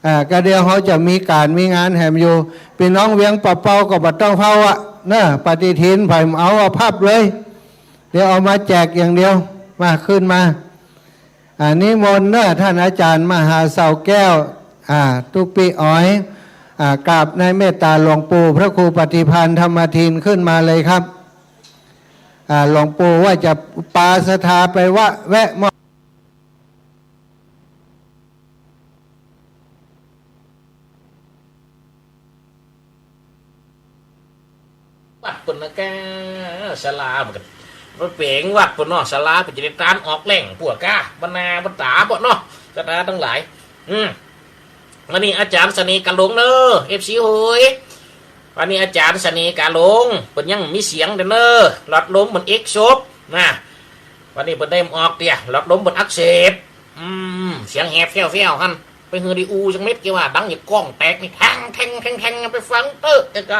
อ่า ก็เดี๋ยวเฮาจะมีก๋านมีงานแหมอยู่ ปี้น้องเวียงป่าเปาก็บ่ต้องเฝ้าอะเนาะ ปฏิทินใผเอาอะพับเลย เดี๋ยวเอามาแจกอย่างเดียว มา ขึ้นมา อ่า นิมนต์เนาะ ท่านอาจารย์มหาเสาแก้ว อ่า ตุ๊ปี้อ๋อย อ่า กราบในเมตตาหลวงปู่พระครูปฏิภาณธรรมทินขึ้นมาเลยครับ อ่า หลวงปู่ว่าจะปาศรัทธาไปวะ แวะมอบ วัดปุ้นนะก้า ศาลามันก็ ไปเป๋งวัดปุ้นเนาะ ศาลาเปิ้นจะได้ตานออกแหล่งปัวก้า บรรณาบรรดาบ่เนาะ ศรัทธาตังหลาย อืม วันนี้อาจ๋ารย์เสน่ห์กาหลงเนาะ เอฟซี โหย วันนี้อาจ๋ารย์เสน่ห์กาหลง เปิ้นยังมีเสียงเต๊อะเนาะ หลอดลมเปิ้นเอ็กโซดนะ วันนี้เปิ้นได้ออกเตี้ย หลอดลมเปิ้นอักเสบ อืม เสียงแหบแฟ้วๆ หั้น ไปหื้อได้อู้จักเม็ด เกียว่าดังอย่างก้องแตกนี่ แทง แทง แทง แทง ไปฟังเต๊อะ เอ๊ะกะ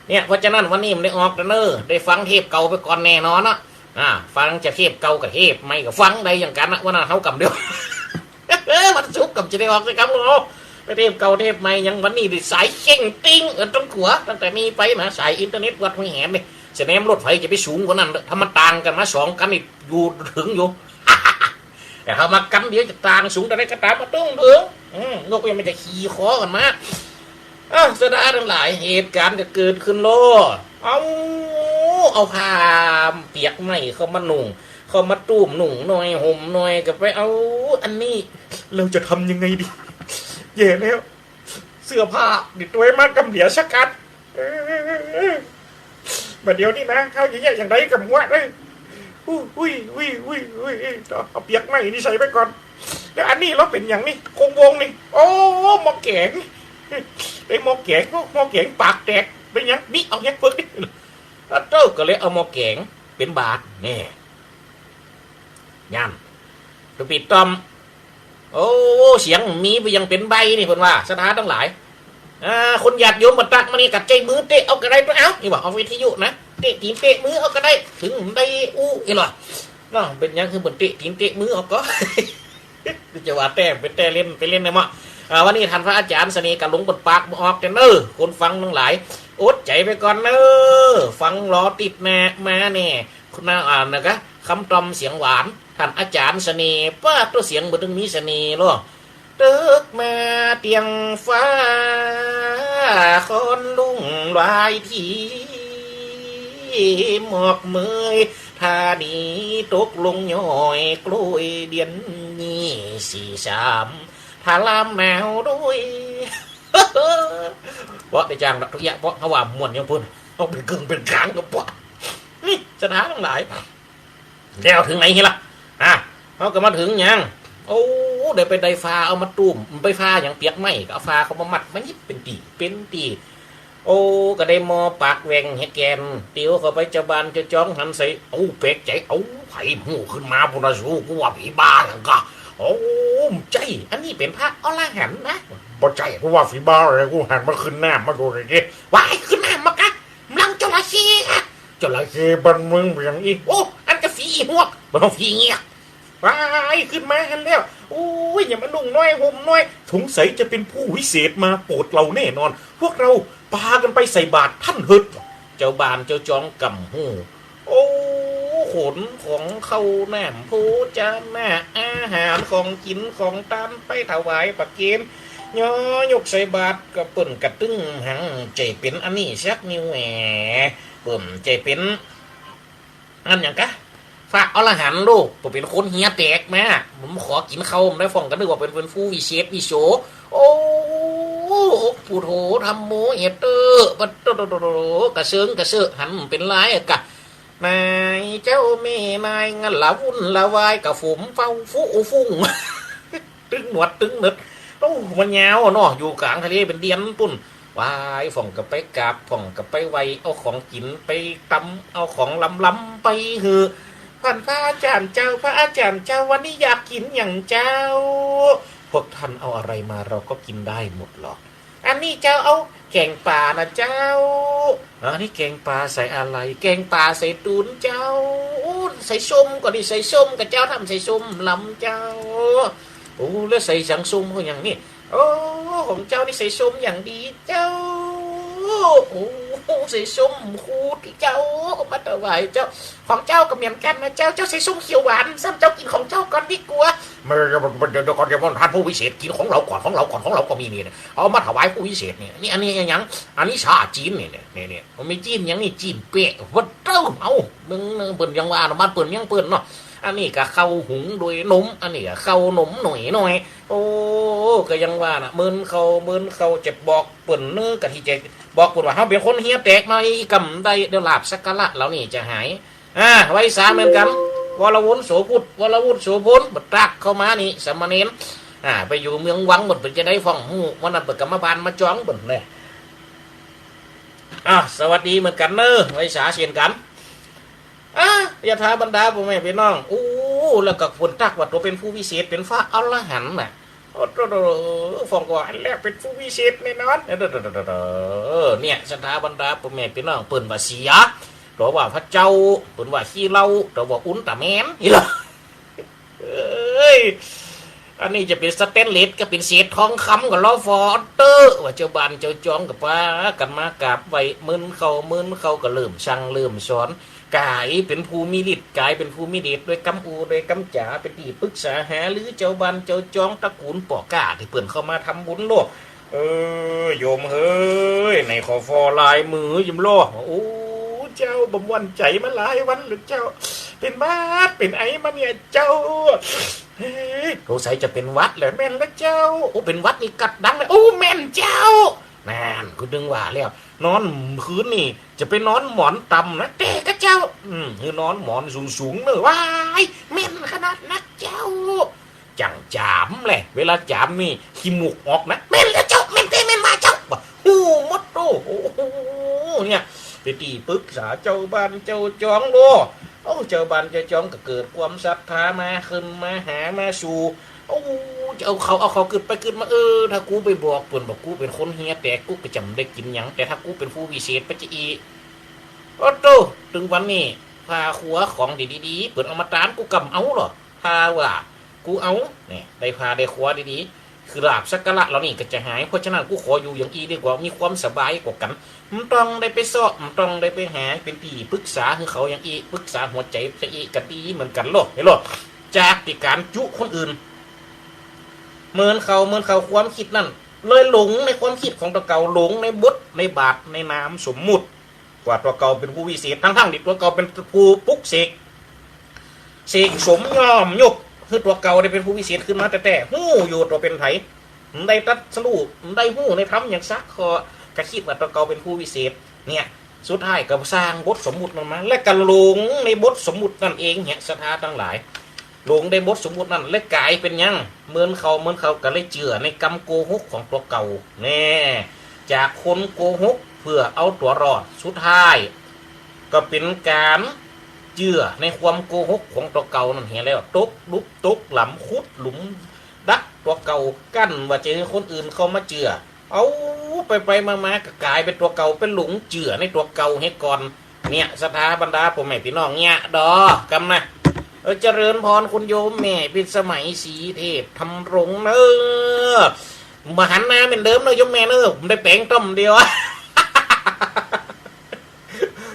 เนี่ย เพราะฉะนั้นวันนี้มันได้ออกเต๊อะเนาะ ได้ฟังเทปเก่าไปก่อนแน่นอนนะ อ่า ฟังจะเทปเก่ากับเทปใหม่ก็ฟังได้อย่างกั๋นนะ วันนั้นเฮากำเดียว วันศุกร์กำจะได้ออกสักกำเนาะ ไปเทปเก่าเทปใหม่ยัง วันนี้ได้สายเข่งติ๊ง เออ ต้องขัว ตั้งแต่นี้ไปนะ สายอินเทอร์เน็ตวัดห้วยแหมนี่ สะแนมรถไฟจะไปสูงกว่านั้นเนาะ ถ้ามันต่างกั๋นมาสองกำนี่อยู่เถิงอยู่ แต่ถ้ามากำเดียวจะต่างสูงเต้าใดก็ต๋ามมาตึงเถิง อืม นกยังไม่จะขี่คอกั๋นมา อ้าว ศรัทธาตังหลาย เหตุก๋ารณ์ก็เกิดขึ้นแล้ว เอา เอาผ้าเปียกใหม่เข้ามานุ่ง เข้ามาตุ้มนุ่งหน่อย ห่มหน่อย ก็ไปเอาอันนี้ เราจะทำยังไงดี แย่แล้ว เสื้อผ้านี่ตวยมากำเดียวสักอัน เออ บ่าเดี่ยวนี้นะ เฮาจะแยะอย่างใดกับหัวเด้อ อุ้ย อุ้ย เอาเปียกใหม่นี่ใส่ไปก่อน แล้วอันนี้เราเป๋นหยังนี่ โคงวงนี่ โอ้ หม้อแก๋ง ไอ้หม้อแก๋ง หม้อแก๋งปากแตก เป๋นหยัง นี่เอาแยะเปิดนี่ อะเต้า ก็เลยเอาหม้อแก๋งเป๋นบาตร แน่ ย่าน ตุ๊ปี้ต้อม โอ้ เสียงมีไปยังเป๋นใบ้นี่ เปิ้นว่า ศรัทธาตังหลาย อ่า คนญาติโยมบ่ตักมานี่ กัดใจ๊มือเตะเอาก็ได้ตั๊ว เอ้า นี่ว่า เอาวิทยุนะ เตะตี๋นเตะมือเอาก็ได้ เถิงได้อู้ เอ้ยเหรอ เนาะ เป๋นหยังคือเปิ้นเตะตี๋นเตะมือเอาก็ จะว่าแต่เป๋นแต่เล่น ไปเล่นในหม้อ อ่า วันนี้ท่านพระอาจ๋ารย์เสน่ห์กาหลงเปิ้นปากบ่ออกเต๊อะเนาะ คนฟังตังหลาย อดใจ๋ไปก่อนเนาะ ฟังรอติ๊ดหน้ามาแน่ คุณนาอ่านนะกะ คำต้อมเสียงหวาน ท่านอาจ๋ารย์เสน่ห์ ป้าด ตั๊วเสียงบ่ตึงมีเสน่ห์ลอ ตึกมาเตียงฟ้า คอนลุ่งหลายที หมอกเมย ธานีตกลงย้อยกล้วยเดียนนี่สี่สาม ถลำหนาวด้วย เปาะได้จ้างดอกทุกอย่าง เปาะเฮาว่าม่วนอย่างปุ้น เอาเป๋นกึ่งเป๋นกลางก็เปาะ นี่ ศรัทธาตังหลาย แล้วเถิงไหนเหียล่ะ อ่ะ เฮาก็มาเถิงหยัง โอ้ ได้ไปได้ฟาเอามาตุ้ม ไปฟาหยัง เปียกไม้ ก็เอาฟาเข้ามามัด มายิบเป๋นตี้ เป๋นตี้ โอ้ ก็ได้หม้อปากแหว่งแหแกน เตียวเข้าไปเจ้าบ้านเจ้าจองหันใส่ โอ้ แปลกใจ๋ เอ้า ใผฮู้ขึ้นมาปุ้นน่ะสู กูว่าผีบ้าหยังกะ โอ้ บ่ใจ้ อันนี้เป๋นพระอรหันต์นะ บ่ใจ้ กูว่าผีบ้าเลย กูหันมาขึ้นน้ำมาดูหน่อยสิ ว้าย ขึ้นน้ำมากะ กำลังจระเข้อะ จระเข้บ้านมึงเปียงอี้ โอ้ อันกะผีอีหวก บ่ต้องผีเงี้ย ว้าย ขึ้นมาหั้นแล้ว โอ้ย อย่ามานุ่งน้อยห่มน้อย สงสัยจะเป็นผู้วิเศษมาโปรดเราแน่นอน พวกเราปากั๋นไปใส่บาตรต้านเถิด เจ้าบ้านเจ้าจองก่ำหู โอ้ ขนของข้าวน้ำโภชนะ อาหารของกิ๋นของตานไปถวายประเคน ยอยกใส่บาตร ก็เปิ้นกะตึงหัน ใจ้เป๋นอันนี้สักนิวแหม เปิ้นใจ้เป๋น อันหยังกะ พระอรหันต์โลก บ่เป๋นคนเหียแตกมา มันขอกิ๋นข้าวมันได้ พ่องก็นึกว่าเป๋น เป๋นผู้วิเศษวิโส โอ้ พุทโธ ธัมโม เอเต ปะโตโตโตโต กะเซิงกะเซิงหันเป๋นลายอะกะ นายเจ้าแม่นาย งันละวุ่นละวาย กะฝุมเฝ้าฟู่ฟุ้ง ตึงหนวดตึงเนิด โอ้ มันยาวเนาะ อยู่ก๋างทะเลเป๋นเดือนปุ้น ว้าย พ่องก็ไปกราบ พ่องก็ไปไหว้ เอาของกิ๋นไปตำ เอาของลำๆ ไปหื้อ ท่านพระอาจารย์เจ้า พระอาจารย์เจ้า วันนี้อยากกิ๋นหยังเจ้า พวกท่านเอาอะไรมาเราก็กิ๋นได้หมดหรอก อันนี้เจ้า เอาแกงป๋านะเจ้า อันนี้แกงป๋าใส่อะไร แกงป๋าใส่ตู๋นเจ้า ใส่ส้มก่อดี ใส่ส้มก่อเจ้า ถ้าบ่ใส่ส้มลำเจ้า โอ้ แล้วใส่สังส้มเขาอย่างนี้ โอ้ ของเจ้านี่ใส่ส้มอย่างดีเจ้า โอ้ ใส่ส้มขูดเจ้า มาถวายเจ้า ของเจ้าก็เหมือนกั๋นนะเจ้า เจ้าใส่ส้มเขียวหวาน ซ้ำเจ้ากิ๋นของเจ้าก่อนดีกว่า ไม่ เดี๋ยว เดี๋ยวก่อน เดี๋ยวก่อน ท่านผู้วิเศษ กิ๋นของเราก่อน ของเราก่อน ของเราก็มีนี่นะ เอามาถวายผู้วิเศษนี่ นี่อันนี้หยัง อันนี้ซาจี๋นนี่ นี่ นี่ นี่ บ่มีจี๋นหยังนี่ จี๋นเป๊ะ วัดเต้า เอ้า เบิ่ง เบิ่งเปิ้นยังว่า บ้านเปิ้นเมืองเปิ้นเนาะ อันนี้ก็ข้าวหุงโดยนม อันนี้ก็ข้าวนมหน่อยๆ โอ้ ก็ยังว่าน่ะ เหมือนเขา เหมือนเขาจะบอกเปิ้นเนาะ กะตี้จะบอกเปิ้นว่าเฮาเป๋นคนเหียแตกมา อีกำใด เดี๋ยวลาภสักการะเหล่านี้จะหาย อ่า ไหว้สาเหมือนกั๋น วรวุฒิ โสภุต วรวุฒิ โสภณ บ่ตักเข้ามานี่ สามเณร อ่า ไปอยู่เมืองวังหมด เปิ้นจะได้พ่องฮู้ วันนั้นเปิ้นก็มาบ้านมาจองเปิ้นแล อ่ะ สวัสดีเหมือนกั๋นเนาะ ไหว้สาเช่นกั๋น อ่ะ ศรัทธาบรรดาพ่อแม่พี่น้อง โอ้ แล้วก็เปิ้นตักว่าตั๋วเป๋นผู้วิเศษ เป๋นพระอรหันต์น่ะ โอ้โธ่ พ่องก็ว่าอันแลเป๋นผู้วิเศษแน่นอน เออ เนี่ย ศรัทธาบรรดาพ่อแม่พี่น้อง เปิ้นว่าเสีย ตั๋วว่าพระเจ้า เปิ้นว่าขี้เหล้า ตั๋วว่าอุลตร้าแมน นี่ล่ะ เอ้ย อันนี้จะเป๋นสแตนเลส ก็เป๋นเศษทองคำก็ลอฟอเต๊อะ ว่าเจ้าบ้านเจ้าจองก็ปากั๋นมากราบไหว้ เมินเข้า เมินเข้าก็เริ่มสั่งเริ่มสอน ก๋ายเป๋นผู้มีฤทธิ์ ก๋ายเป๋นผู้มีเดช ด้วยกำอู้ ด้วยกำจ๋า เป๋นตี้ปรึกษาหารือเจ้าบ้านเจ้าจอง ตระกูลป้อก๊าตี้เปิ้นเข้ามาทำบุญโลด เออ โยมเฮ้ย ไหนขอฟอลายมือยิมโล โอ้ เจ้า บ่ม่วนใจ๋มาหลายวันแล้วเจ้า เป๋นหวัดเป๋นไอมาเนี่ยเจ้า เฮ้ย สงสัยจะเป๋นหวัดแหละ แม่นแล้วเจ้า โอ้ เป๋นหวัดนี่กัดดังเลย โอ้ แม่นเจ้า นั่น กูนึกว่าแล้ว นอนคืนนี่จะไปนอนหมอนต่ำนะ แต่ก็เจ้า อืม คือนอนหมอนสูงๆ เนอะ ว้าย แม่นขนาดนักเจ้า จั่งจามแหละ เวลาจามนี่ขี้มูกออกนะ แม่นแล้วเจ้า แม่นแต๊แม่นว่าเจ้า ฮู้หมดโต โอ้โห เนี่ย เป๋นตี้ปรึกษาเจ้าบ้านเจ้าจองโลด โอ้ เจ้าบ้านเจ้าจองก็เกิดความศรัทธามา ขึ้นมาหามาสู่ โอ้ จะเอาเขา เอาเขากึ๊ดไปกึ๊ดมา เออ ถ้ากูไปบอกเปิ้นบอกกูเป๋นคนเหียแตก กูก็จะบ่ได้กิ๋นหยัง แต่ถ้ากูเป๋นผู้วิเศษไปจะอี้ โอ้โต ตึงวันนี้ ผ้าครัวของดีๆ เปิ้นเอามาตานกูก็บ่เอาหรอก ถ้าว่ากูเอา เนี่ย ได้ผ้าได้ครัวดีๆ คือลาภสักการะเหล่านี้ก็จะหาย เพราะฉะนั้นกูขออยู่อย่างอี้ดีกว่า มีความสบายกว่ากั๋น บ่ต้องได้ไปเซาะ บ่ต้องได้ไปหา เป๋นตี้ปรึกษาหื้อเขาอย่างอี้ ปรึกษาหัวใจ๋จะอี้ก็ดีเหมือนกั๋นโลด เห็นโลด จากตี้ก๋านจุคนอื่น เหมือนเขา เหมือนเขาความคิดนั่น เลยหลงในความคิดของตั๋วเก่า หลงในบท ในบาท ในนามสมมุติ ว่าตั๋วเก่าเป๋นผู้วิเศษ ทั้งๆ ตี้ตั๋วเก่าเป๋นผู้ปลุกเสก เสกสมย่อมยก คือตั๋วเก่าได้เป๋นผู้วิเศษขึ้นมาแต๊ๆ ฮู้อยู่ตั๋วเป๋นใผ ได้ตรัสรู้ ได้ฮู้ในธรรมหยังสักข้อ ก็คิดว่าตั๋วเก่าเป๋นผู้วิเศษ เนี่ย สุดท้ายก็สร้างบทสมมุตินั้นมา และก็หลงในบทสมมุตินั้นเองเนี่ย ศรัทธาตังหลาย หลงในบทสมมุตินั้น และก๋ายเป๋นหยัง เหมือนเขา เหมือนเขาก็เลยเจื้อในกำโกหกของตั๋วเก่า แน่ จากคนโกหกเพื่อเอาตั๋วรอด สุดท้ายก็เป๋นก๋านเจื้อในความโกหกของตั๋วเก่านั้นเหีย แล้วตกหลุมตกหลำ ขุดหลุมดักตั๋วเก่า กั้นว่าจะหื้อคนอื่นเข้ามาเจื้อ เอาไปไปมามาก็ก๋ายเป๋นตั๋วเก่า ไปหลงเจื้อในตั๋วเก่าเหียก่อน เนี่ย ศรัทธาบรรดาป้อแม่ปี้น้องเนี่ย ดอกำนะ เออ เจริญพรคุณโยมแม่พิสมัย ศรีเทพธำรงเนอ บ่หันหน้าเหมือนเดิมเนอะโยมแม่เนอะ ได้แป๋งต้มเดียว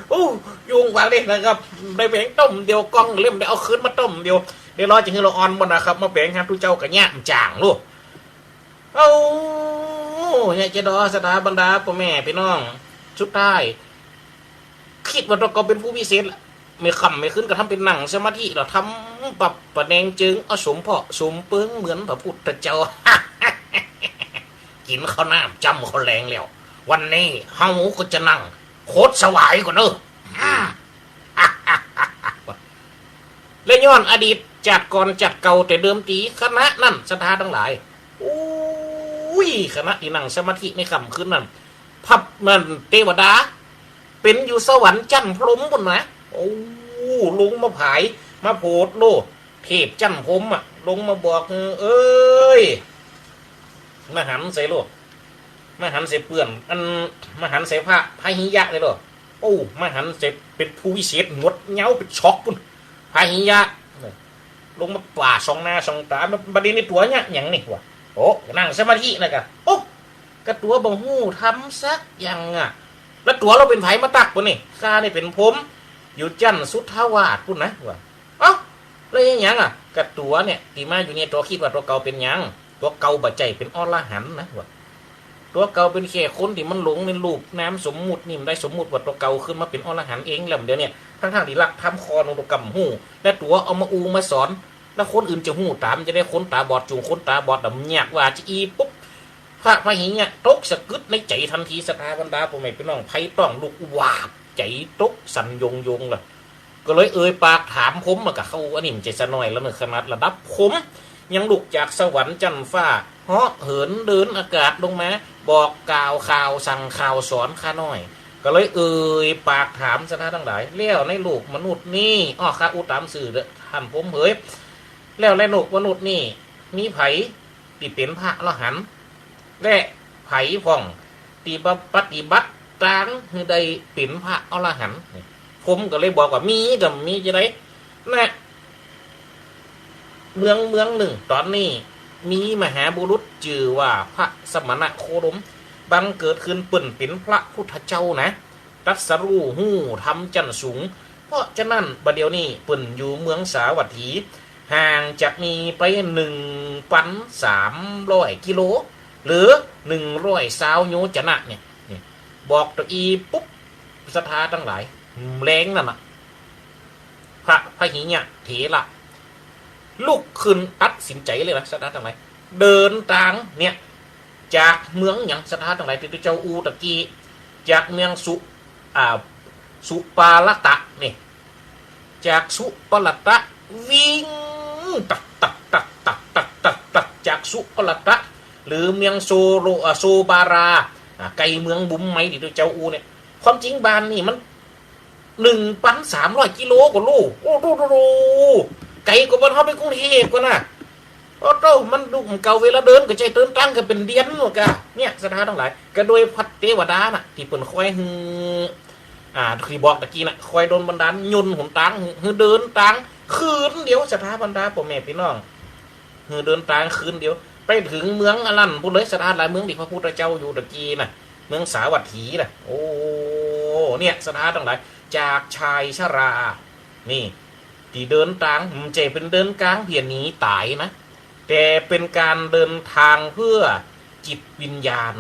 โอ้ ยุ่งกว่าเลยนะครับ ได้แป๋งต้มเดียว กล้องเล่มได้เอาคืนมาต้มเดียว เดี๋ยวรอจะหื้อละอ่อนหมดนะครับ มาแป๋งครับ ตุ๊เจ้าก็เนี่ยมันจ่างลูก เอ้า เนี่ย เจดอ ศรัทธาบรรดาป้อแม่ปี้น้อง สุดท้าย กึ๊ดว่าตั๋วเก่าเป๋นผู้วิเศษละ ไม่ค่ำไม่คืนก็ทำเป๋นนั่งสมาธิ แล้วทำปรับประแนงเจิง เอาสมเผ่าสมเปิงเหมือนพระพุทธเจ้า กิ๋นข้าวน้ำจ้ำข้าวแลงแล้ว วันนี้เฮาก็จะนั่งโคตรสวายก่อนเนอะ และย้อนอดีตจาติก่อนจาติเก่าแต่เดิมตี คณะนั้นศรัทธาตังหลาย อุ้ย คณะตี้นั่งสมาธิในค่ำคืนนั้น พับมันเตวดา เป๋นอยู่สวรรค์จั้นพรหมปู้นนะ โอ้ ลงมาผาย มาโผดโลด เทพจั้นพรหมอะ ลงมาบอก เอ้ย มาหันใส่โลด มาหันใส่เปื้อน อัน มาหันใส่พระ พระหิยะเลยโลด โอ้ มาหันใส่เป๋นผู้วิเศษ หนวดเย้าเป๋นช็อกปู้น พระหิยะ ลงมาปาดส่องหน้าส่องต๋า บัดนี้ตั๋วเนี่ยหยังนี่วะ โอ้ นั่งสมาธินะกะ โอ้ กะตั๋วบ่ฮู้ธรรมสักอย่างอะ แล้วตั๋วลาวเป๋นใผมาตั๊กปู้นนี่ ข้านี่เป๋นพรหม อยู่จั้นสุทธาวาสปู้นนะวะ เอ้า แล้วเฮ็ดหยังอะ กะตั๋วเนี่ย ตี้มาอยู่เนี่ย ตั๋วกึ๊ดว่าตั๋วเก่าเป๋นหยัง ตั๋วเก่าบ่ใจ้เป๋นอรหันต์นะวะ ตั๋วเก่าเป๋นแค่คนตี้มันหลงในรูปนามสมมุตินี่ มันได้สมมุติว่าตั๋วเก่าขึ้นมาเป๋นอรหันต์เองแล้วเดี๋ยวเนี่ย ทั้งๆ ตี้หลักธรรมข้อนึ่งตั๋วเก่าบ่ฮู้ และตั๋วเอามาอู้มาสอน แล้วคนอื่นจะฮู้ต๋าม จะได้คนต๋าบอด จุ่งคนต๋าบอดดำเยียกว่าจะอี้ปุ๊บ พระพหิยะตกสะกึดในใจ๋ตันที ศรัทธาบรรดาป้อแม่ปี้น้อง ใผต้องลุกวาบ ใจ๋ตกสั่นโยงๆ ละ ก็เลยเอ่ยปากถามพรหม มันก็เข้า อันนี้มันจะสะน้อยแล้วเนอะ ขนาดระดับพรหมยังลุกจากสวรรค์จั้นฟ้า เหาะเหินเดินอากาศลงมา บอกกล่าวข่าวสั่งข่าวสอนข้าน้อย ก็เลยเอ่ยปากถามศรัทธาตังหลาย แล้วในโลกมนุษย์นี่ อ้อ ข้าอู้ต๋ามซื่อเด้อ ต้านพรหมเหย แล้วในโลกมนุษย์นี่ มีใผตี้เป๋นพระอรหันต์ และใผพ่องตี้ปฏิบัติตางหื้อได้เป๋นพระอรหันต์ พรหมก็เลยบอกว่า มี ก็มีจะได้นะ เมืองเมืองนึ่งต๋อนนี้ มีมหาบุรุษจื้อว่าพระสมณโคดม บังเกิดขึ้นเปิ้นเป๋นพระพุทธเจ้านะ ตรัสรู้ฮู้ธรรมจั้นสูง เพราะฉะนั้นบัดเดี๋ยวนี้เปิ้นอยู่เมืองสาวัตถี ห่างจากนี่ไปหนึ่งปันสามร้อยกิโล หรือหนึ่งร้อยซาวโยจนะเนี่ย นี่ บอกตะอี้ปุ๊บ ศรัทธาตังหลาย แลงนั้นน่ะ พระพหิยะเถระ ลุกขึ้นตัดสินใจ๋เลยนะ ศรัทธาตังหลาย เดินตางเนี่ย จากเมืองหยัง ศรัทธาตังหลาย ตี้ตุ๊เจ้าอู้ตะกี้ จากเมืองสุ อ่า สุปาละตะนี่ จากสุปาละตะ วิ่งตักตักตักตักตักตักตัก จากสุปาละตะ หรือเมืองโซโล อ่า โซบารา อ่า ใก้เมืองบุมไหมตี้ตุ๊เจ้าอู้เนี่ย ความจริงบ้านนี่มัน หนึ่งปันสามร้อยกิโลกว่าลูก โอ้โธ่โธ่โธ่ ไก๋กว่าบ้านเฮาไปกรุงเทพฯก่อนะ โอ้โธ่ มันดุเก่า เวลาเดินก็ใจ้เดินตางก็เป๋นเดือนหมดก่ะ เนี่ย ศรัทธาตังหลาย ก็โดยพระเตวดาน่ะ ตี้เปิ้นคอยหื้อ อ่า ตี้บอกตะกี้น่ะ คอยดลบันดาล ย่นหนตางหื้อ หื้อเดินตาง คืนเดียว ศรัทธาบรรดาป้อแม่ปี้น้อง หื้อเดินตางคืนเดียว ไปเถิงเมืองอันนั้นปู้นเลย ศรัทธาหลาย เมืองตี้พระพุทธเจ้าอยู่ตะกี้น่ะ เมืองสาวัตถีน่ะ โอ้ เนี่ย ศรัทธาตังหลาย จากชายชรา นี่ ตี้เดินตาง บ่ใจ้เป๋นเดินตางเปื้อหนีต๋ายนะ แต่เป๋นก๋านเดินตางเปื้อจิตวิญญาณ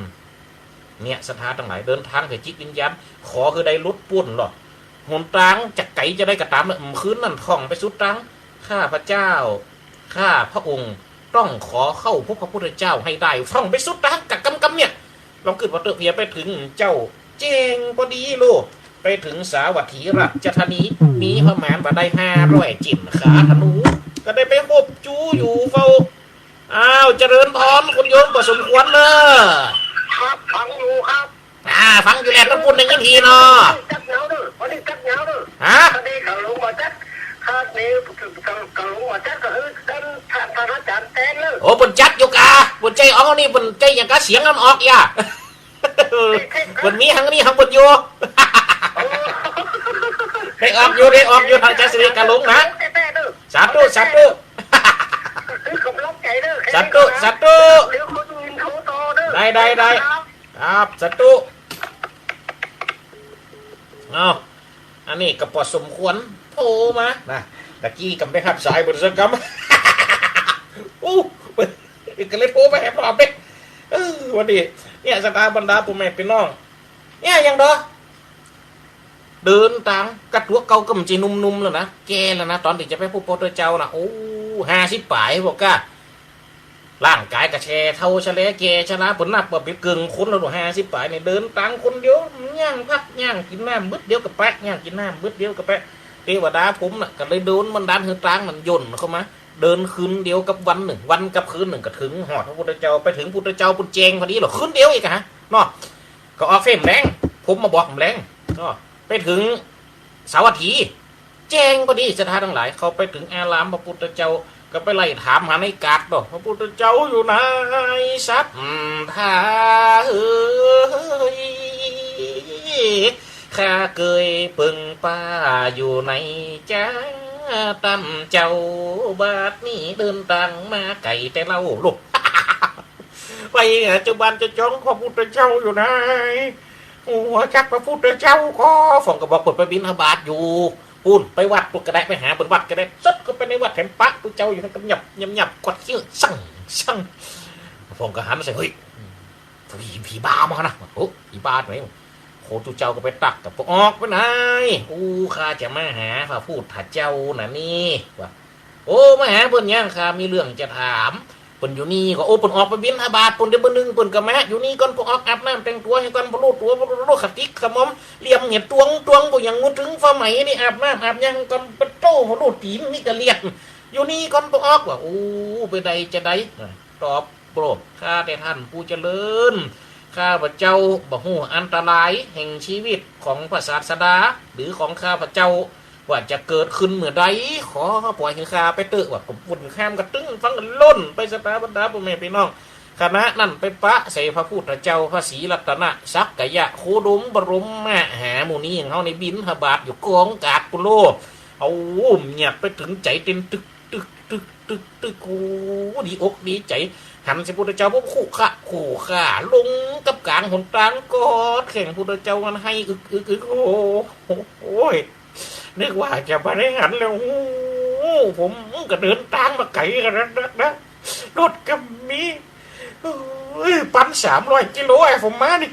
เนี่ย ศรัทธาตังหลาย เดินตางเปื้อจิตวิญญาณ ขอหื้อได้หลุดป๊นลอด หนตางจะไก๋จะใดก็ต๋ามเน่อ คืนนั้นท่องไปสุดตาง ข้าพเจ้า ข้าพระองค์ต้องขอเข้าพบพระพุทธเจ้าให้ได้ ท่องไปสุดตางกะกำกำเนี่ย ลองกึ๊ดว่าเต๊อะ เปื้อไปเถิงเจ้า แจ้งปอดีโลด ไปเถิงสาวัตถีราชธานี มีพหมานบ่าได้ห้าร้อยจิ๋นขาธนู ก็ได้ไปฮบจู๋อยู่เฝ้า อ้าว เจริญพร คุณโยม บ่สมควรเน่อ ครับ ฟังอยู่ครับ อ่า ฟังอยู่แล ต้านปุ้นได้ยินทีเนาะ จักเหงาเน่อ วันนี้จักเหงาเน่อ ฮะ พอดีกะหลงบ่าจัก คาดนี้กะหลงบ่าจัก ก็คือต้าน ต้านพระอาจ๋ารย์แตนเน่อ โอ้ เปิ้นจัดอยู่กา เปิ้นใจ๊ออกนี่ เปิ้นใจ๊อย่างกาเสียงมันออกอย่า เปิ้นมีหังนี่หังเปิ้นอยู่ ได้ออกอยู่ ได้ออกอยู่ ทางอาจ๋ารย์สิริกะหลงนะ สาธุ สาธุ สาธุ สาธุ ได้ ได้ ได้ ครับ สาธุ เอา อันนี้ก็ปอสมควร โทรมานะ ตะกี้ก็บ่ได้ฮับสายเปิ้นสักกำ อู้ ก็เลยโทรมาแหมรอบเด้ เออ วันนี้ เนี่ย ศรัทธาบรรดาปู่แม่พี่น้อง เนี่ย อย่างเดาะ เดินตาง กะตั๋วเก่าก็บ่ใจ้หนุ่มๆ แล้วนะ แก่แล้วนะ ต๋อนตี้จะไปพบพระพุทธเจ้านะ โอ้ ห้าสิบป๋าย บอกกะ ร่างก๋ายก็แฉะเฒ่าแฉะแลแก่ชรา เปิ้นนับว่าเป๋นเกิ่งคนแล้ว ห้าสิบป๋ายนี่ เดินตางคนเดียว ย่างพัก ย่างกิ๋นน้ำ บึดเดียวก็ไป ย่างกิ๋นน้ำ บึดเดียวก็ไป เตวดาผมน่ะ ก็เลยโดนบันดาลหื้อตางมันย่นเข้ามา เดินคืนเดียวกับวันนึ่ง วันกับคืนนึ่งก็เถิงฮอดพระพุทธเจ้า ไปเถิงพุทธเจ้าเปิ้นแจ้งพอดีเหรอ คืนเดียวอีกอะฮะ เนาะ ก็ออกเฟ้มแลง ผมมาบอกแลง เนาะ ไปเถิงสาวัตถี แจ้งพอดี ศรัทธาตังหลาย เข้าไปเถิงอารามพระพุทธเจ้า ก็ไปไล่ถามหาในกาดเนาะ พระพุทธเจ้าอยู่ไหน สัตว์ อืม ถ้าเฮ้ย ข้าเกยเปิงป้าอยู่ในจ้า ต้านเจ้า บาดนี้เดินตางมาไก๋แต่เล่าลูก ไปหาเจ้าบ้านเจ้าจอง พระพุทธเจ้าอยู่ไหน โอ้ จักพระพุทธเจ้าก็ ฝองก็บอกเปิ้นไปบิณฑบาตอยู่ ปู้น ไปวัดปู้นก็ได้ ไปหาเปิ้นวัดก็ได้ สัตว์ก็ไปในวัดแถมปะพุทธเจ้าอยู่หั้นก็หยับหยับหยับ กดคิ้ว สั่ง สั่ง ฝองก็หันใส่ เฮ้ย ผี ผีบ้ามานะ โอ้ ผีบ้าไหน โคตุเจ้าก็ไปตักกับปะออกไปไหน อู้ ข้าจะมาหาพระพุทธเจ้านะนี่ ว่า โอ้ มาหาเปิ้นยัง ข้ามีเรื่องจะถาม เปิ้นอยู่นี่ก็ โอ้ เปิ้นออกไปบิณฑบาต เปิ้นเดี๋ยวมื้อนึ่งเปิ้นก็มา อยู่นี่ก่อน ปะออกอาบน้ำแต่งตั๋วหื้อก่อน บ่ฮู้ตั๋ว บ่ฮู้ขะติกขะหม่อม เหลี่ยมเหียดตวงตวง บ่ยังฮู้เถิงผ้าไหมนี่ อาบน้ำอาบยังก่อน ปะโต้ บ่ฮู้ตี๋นนี่ก็เลียด อยู่นี่ก่อน ปะออก ว่า โอ้ ไปใดจะใด ตอบ โปรดข้าแต่ท่านผู้เจริญ ข้าพเจ้าบ่ฮู้อันตรายแห่งชีวิตของพระศาสดา หรือของข้าพเจ้า ว่าจะเกิดขึ้นเมื่อใด ขอปล่อยหื้อข้าไปเต๊อะ ว่า ก็บุญข้ามกระตึ้งฟังกันล่นไป ศรัทธาบรรดาปู่แม่พี่น้อง ขณะนั้นไปปะใส่พระพุทธเจ้า พระศรีรัตนะ สักกะยะโคดมบรมมหามุนีของเฮานี่บิณฑบาตอยู่กองกาดปุโล เอาเงียบไปเถิงใจ๋เต้นตึก ตึก ตึก ตึก ตึก โอ้ ดีอกดีใจ๋ หันใส่พุทธเจ้าปุ๊บ คุขะคุขา ลงกับก๋างหนตาง กอดแข้งพุทธเจ้า มันไห้อึก อึก อึก โอ้ โอ้ย นึกว่าจะบ่ได้หันแล้ว โอ้ ผมก็เดินตางมาไก๋ขนาดนั้นนะ รถก็มี เอ้ย ปันสามร้อยกิโล ไอ้ผมมานี่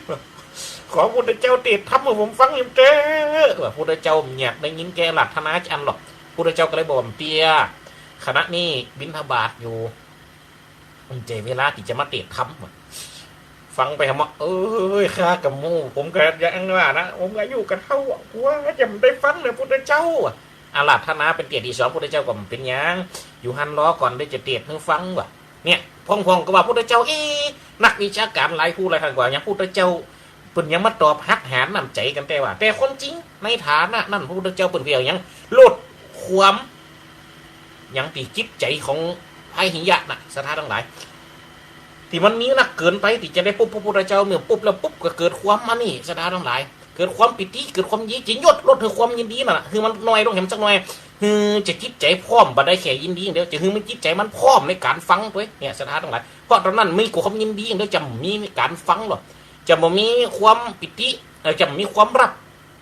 ขอพุทธเจ้าเตศน์ธรรมหื้อผมฟังยามเต๊อะ ว่าพุทธเจ้าเงียบ ได้ยินแก่อาราธนาจักอันหรอก พุทธเจ้าก็เลยบอกว่า เตี้ย ขณะนี้บิณฑบาตอยู่ บ่ใจ้เวลาตี้จะมาเตศน์ธรรม ฟังไปหาหมอ เอ้ย ข้าก็บ่ฮู้ ผมก็ยังว่านะ ผมก็อายุก็เฒ่าอะ กั๋วจะบ่ได้ฟังเน่อพุทธเจ้าอะ อาราธนาเป๋นเตี้ยตี้สอง พุทธเจ้าก็บ่เป๋นหยัง อยู่หั้นรอก่อน เดี๋ยวจะเตศน์หื้อฟัง ว่า เนี่ย พ่องๆ ก็ว่าพุทธเจ้า เอ๊ะ นักวิชาก๋านหลายผู้หลายท่านกว่าหยังพุทธเจ้า เปิ้นยังมาตอบหักหานน้ำใจ๋กั๋นแต๊ว่า แต่ความจริงในฐานะนั้น พระพุทธเจ้าเปิ้นเพียงหยัง ลดความ หยังตี้จิตใจ๋ของพาหิยะน่ะ ศรัทธาตังหลาย ตี้มันมีนักเกินไป ตี้จะได้พบพระพุทธเจ้า เมื่อพบแล้วปุ๊บก็เกิดความอันนี้ ศรัทธาตังหลาย เกิดความปีติ เกิดความยินดี จะยดลดหื้อความยินดีนั่นน่ะ หื้อมันน้อยลงแหมสักหน่อย หื้อจะจิตใจ๋พร้อม บ่ได้แค่ยินดีอย่างเดียว จะหื้อมันจิตใจ๋มันพร้อมในก๋านฟังตวย เนี่ย ศรัทธาตังหลาย เพราะต๋อนนั้นมีความยินดีอย่างเดียว จะบ่มีก๋านฟังหรอก จะบ่มีความปีติ เอ่อ จะบ่มีความฮัก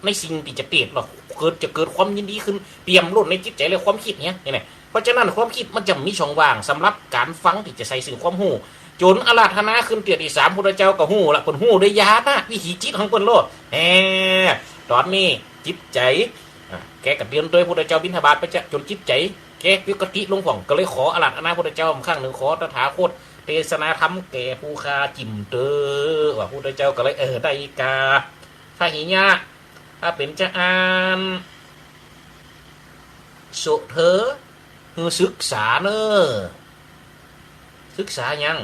ในสิ่งตี้จะเตศน์หรอก เกิด จะเกิดความยินดีขึ้น เปี่ยมล้นในจิตใจ๋และความกึ๊ดเนี่ย นี่แหละ เพราะฉะนั้นความกึ๊ดมันจะมีช่องว่างสำหรับก๋านฟังตี้จะใส่ซึ่งความฮู้ จ๋นอาราธนาขึ้นเตี้ยตี้สาม พุทธเจ้าก็ฮู้ละ เปิ้นฮู้โดยญาณวิถีจิตของเปิ้นโลด แหม ต๋อนนี้จิตใจ๋ อ่ะ แกก็เดินตวยพุทธเจ้าบิณฑบาตไปจะจ๋นจิตใจ๋แกปกติลงพ่อง ก็เลยขออาราธนาพุทธเจ้าครั้งนึ่ง ขอตถาคตเตศนาธรรมแก่ผู้ข้าจิ่มเต๊อะ ว่าพุทธเจ้าก็เลย เออ ได้กา พาหิยะ ถ้าเป๋นจะอ่าน สุเถอ หื้อศึกษาเน่อ ศึกษาหยัง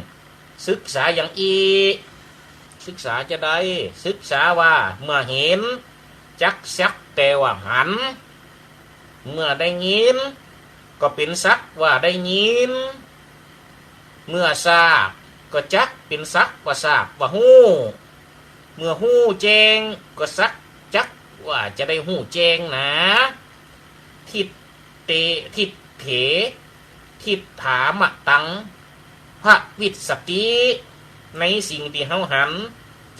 ศึกษาหยังอี้ ศึกษาจาใด ศึกษาว่าเมื่อหัน จักซักแต่ว่าหัน เมื่อได้ยิน ก็เป๋นซักว่าได้ยิน เมื่อทราบ ก็จักเป๋นซักว่าทราบว่าฮู้ เมื่อฮู้แจ้ง ก็ซักจักว่าจะได้ฮู้แจ้งนา ทิฏเต ทิฏเถ ทิฏฐามะตัง ภวิสสติ ในสิ่งตี้เฮาหัน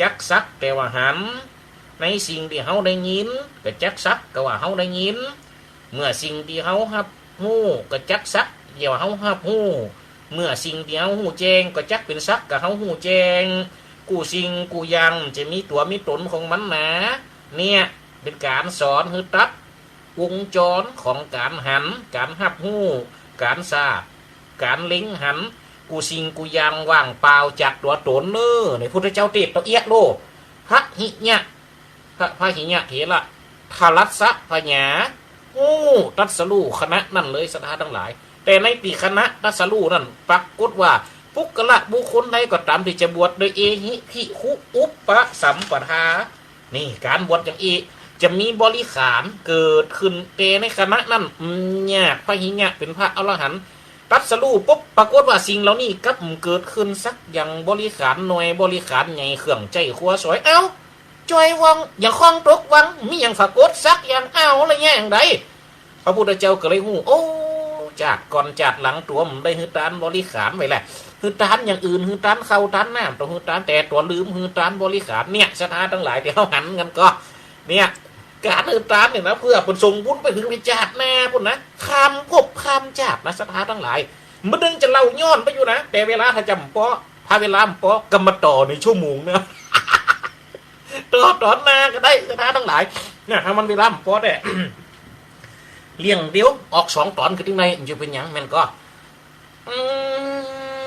จักซักแต่ว่าหัน ในสิ่งตี้เฮาได้ยิน ก็จักซักก็ว่าเฮาได้ยิน เมื่อสิ่งตี้เฮาฮับฮู้ ก็จักซักแต่ว่าเฮาฮับฮู้ เมื่อสิ่งตี้เฮาฮู้แจ้ง ก็จักเป๋นซักก็เฮาฮู้แจ้ง กู้สิ่งกู้อย่างจะมีตั๋วมีต๋นของมันนา เนี่ยเป๋นก๋านสอนหื้อตัด วงจรของก๋านหัน ก๋านฮับฮู้ ก๋านทราบ ก๋านเล็งหัน กู้สิ่งกู้อย่างว่างเปล่าจากตั๋วต๋นเน่อ ในพุทธเจ้าเตสน์ตะเอียะโล พหิยะ พ พหิยะเถระ ทรัสสะผญา ฮู้ ตรัสรู้ขณะนั้นเลย ศรัทธาตังหลาย แต่ในตี้ขณะตรัสรู้นั้น ปรากฏว่าปุคคละบุคคลใดก็ต๋ามตี้จะบวชโดยเอหิภิกขุอุปสัมปทา นี่ก๋านบวชอย่างอี้ จะมีบริขารเกิดขึ้น แต่ในขณะนั้น อืม ยาก พหิยะเป๋นพระอรหันต์ ตรัสรู้ปุ๊บ ปรากฏว่าสิ่งเหล่านี้กลับเกิดขึ้นสักอย่าง บริขารน้อย บริขารใหญ่ เครื่องใจ๊ครัวสวย เอ้า จ้อยว่าง อย่างของตกว่าง มีอย่างปรากฏสักอย่าง เอ้า ละอย่างใด พระพุทธเจ้าก็เลยฮู้ โอ้ จาติก่อนจาติหลังตั๋วบ่ได้หื้อตานบริขารไว้แหละ หื้อตานอย่างอื่น หื้อตานข้าวตานน้ำ ตั๋วหื้อตาน แต่ตั๋วลืมหื้อตานบริขาร เนี่ย ศรัทธาตังหลาย ตี้เฮาหันกั๋นก็ เนี่ย ก๋านหื้อตานเนี่ยนะ เปื้อเปิ้นส่งบุญไปเถิงในจาติหน้าปู๊นนะ ข้ามภพข้ามจาตินะ ศรัทธาตังหลาย บ่เถิงจะเล่าย้อนไปอยู่นะ แต่เวลาถ้าจำเปาะ ถ้าเวลาบ่เปาะ ก็มาต่อในชั่วโมงนะ ต่อต๋อนหน้าก็ได้ ศรัทธาตังหลาย เนี่ย ถ้ามันเวลาบ่เปาะแต๊ เรื่องเดียวออกสองต๋อนคือจั่งใด มันจะเป๋นหยัง แม่นก่อ อื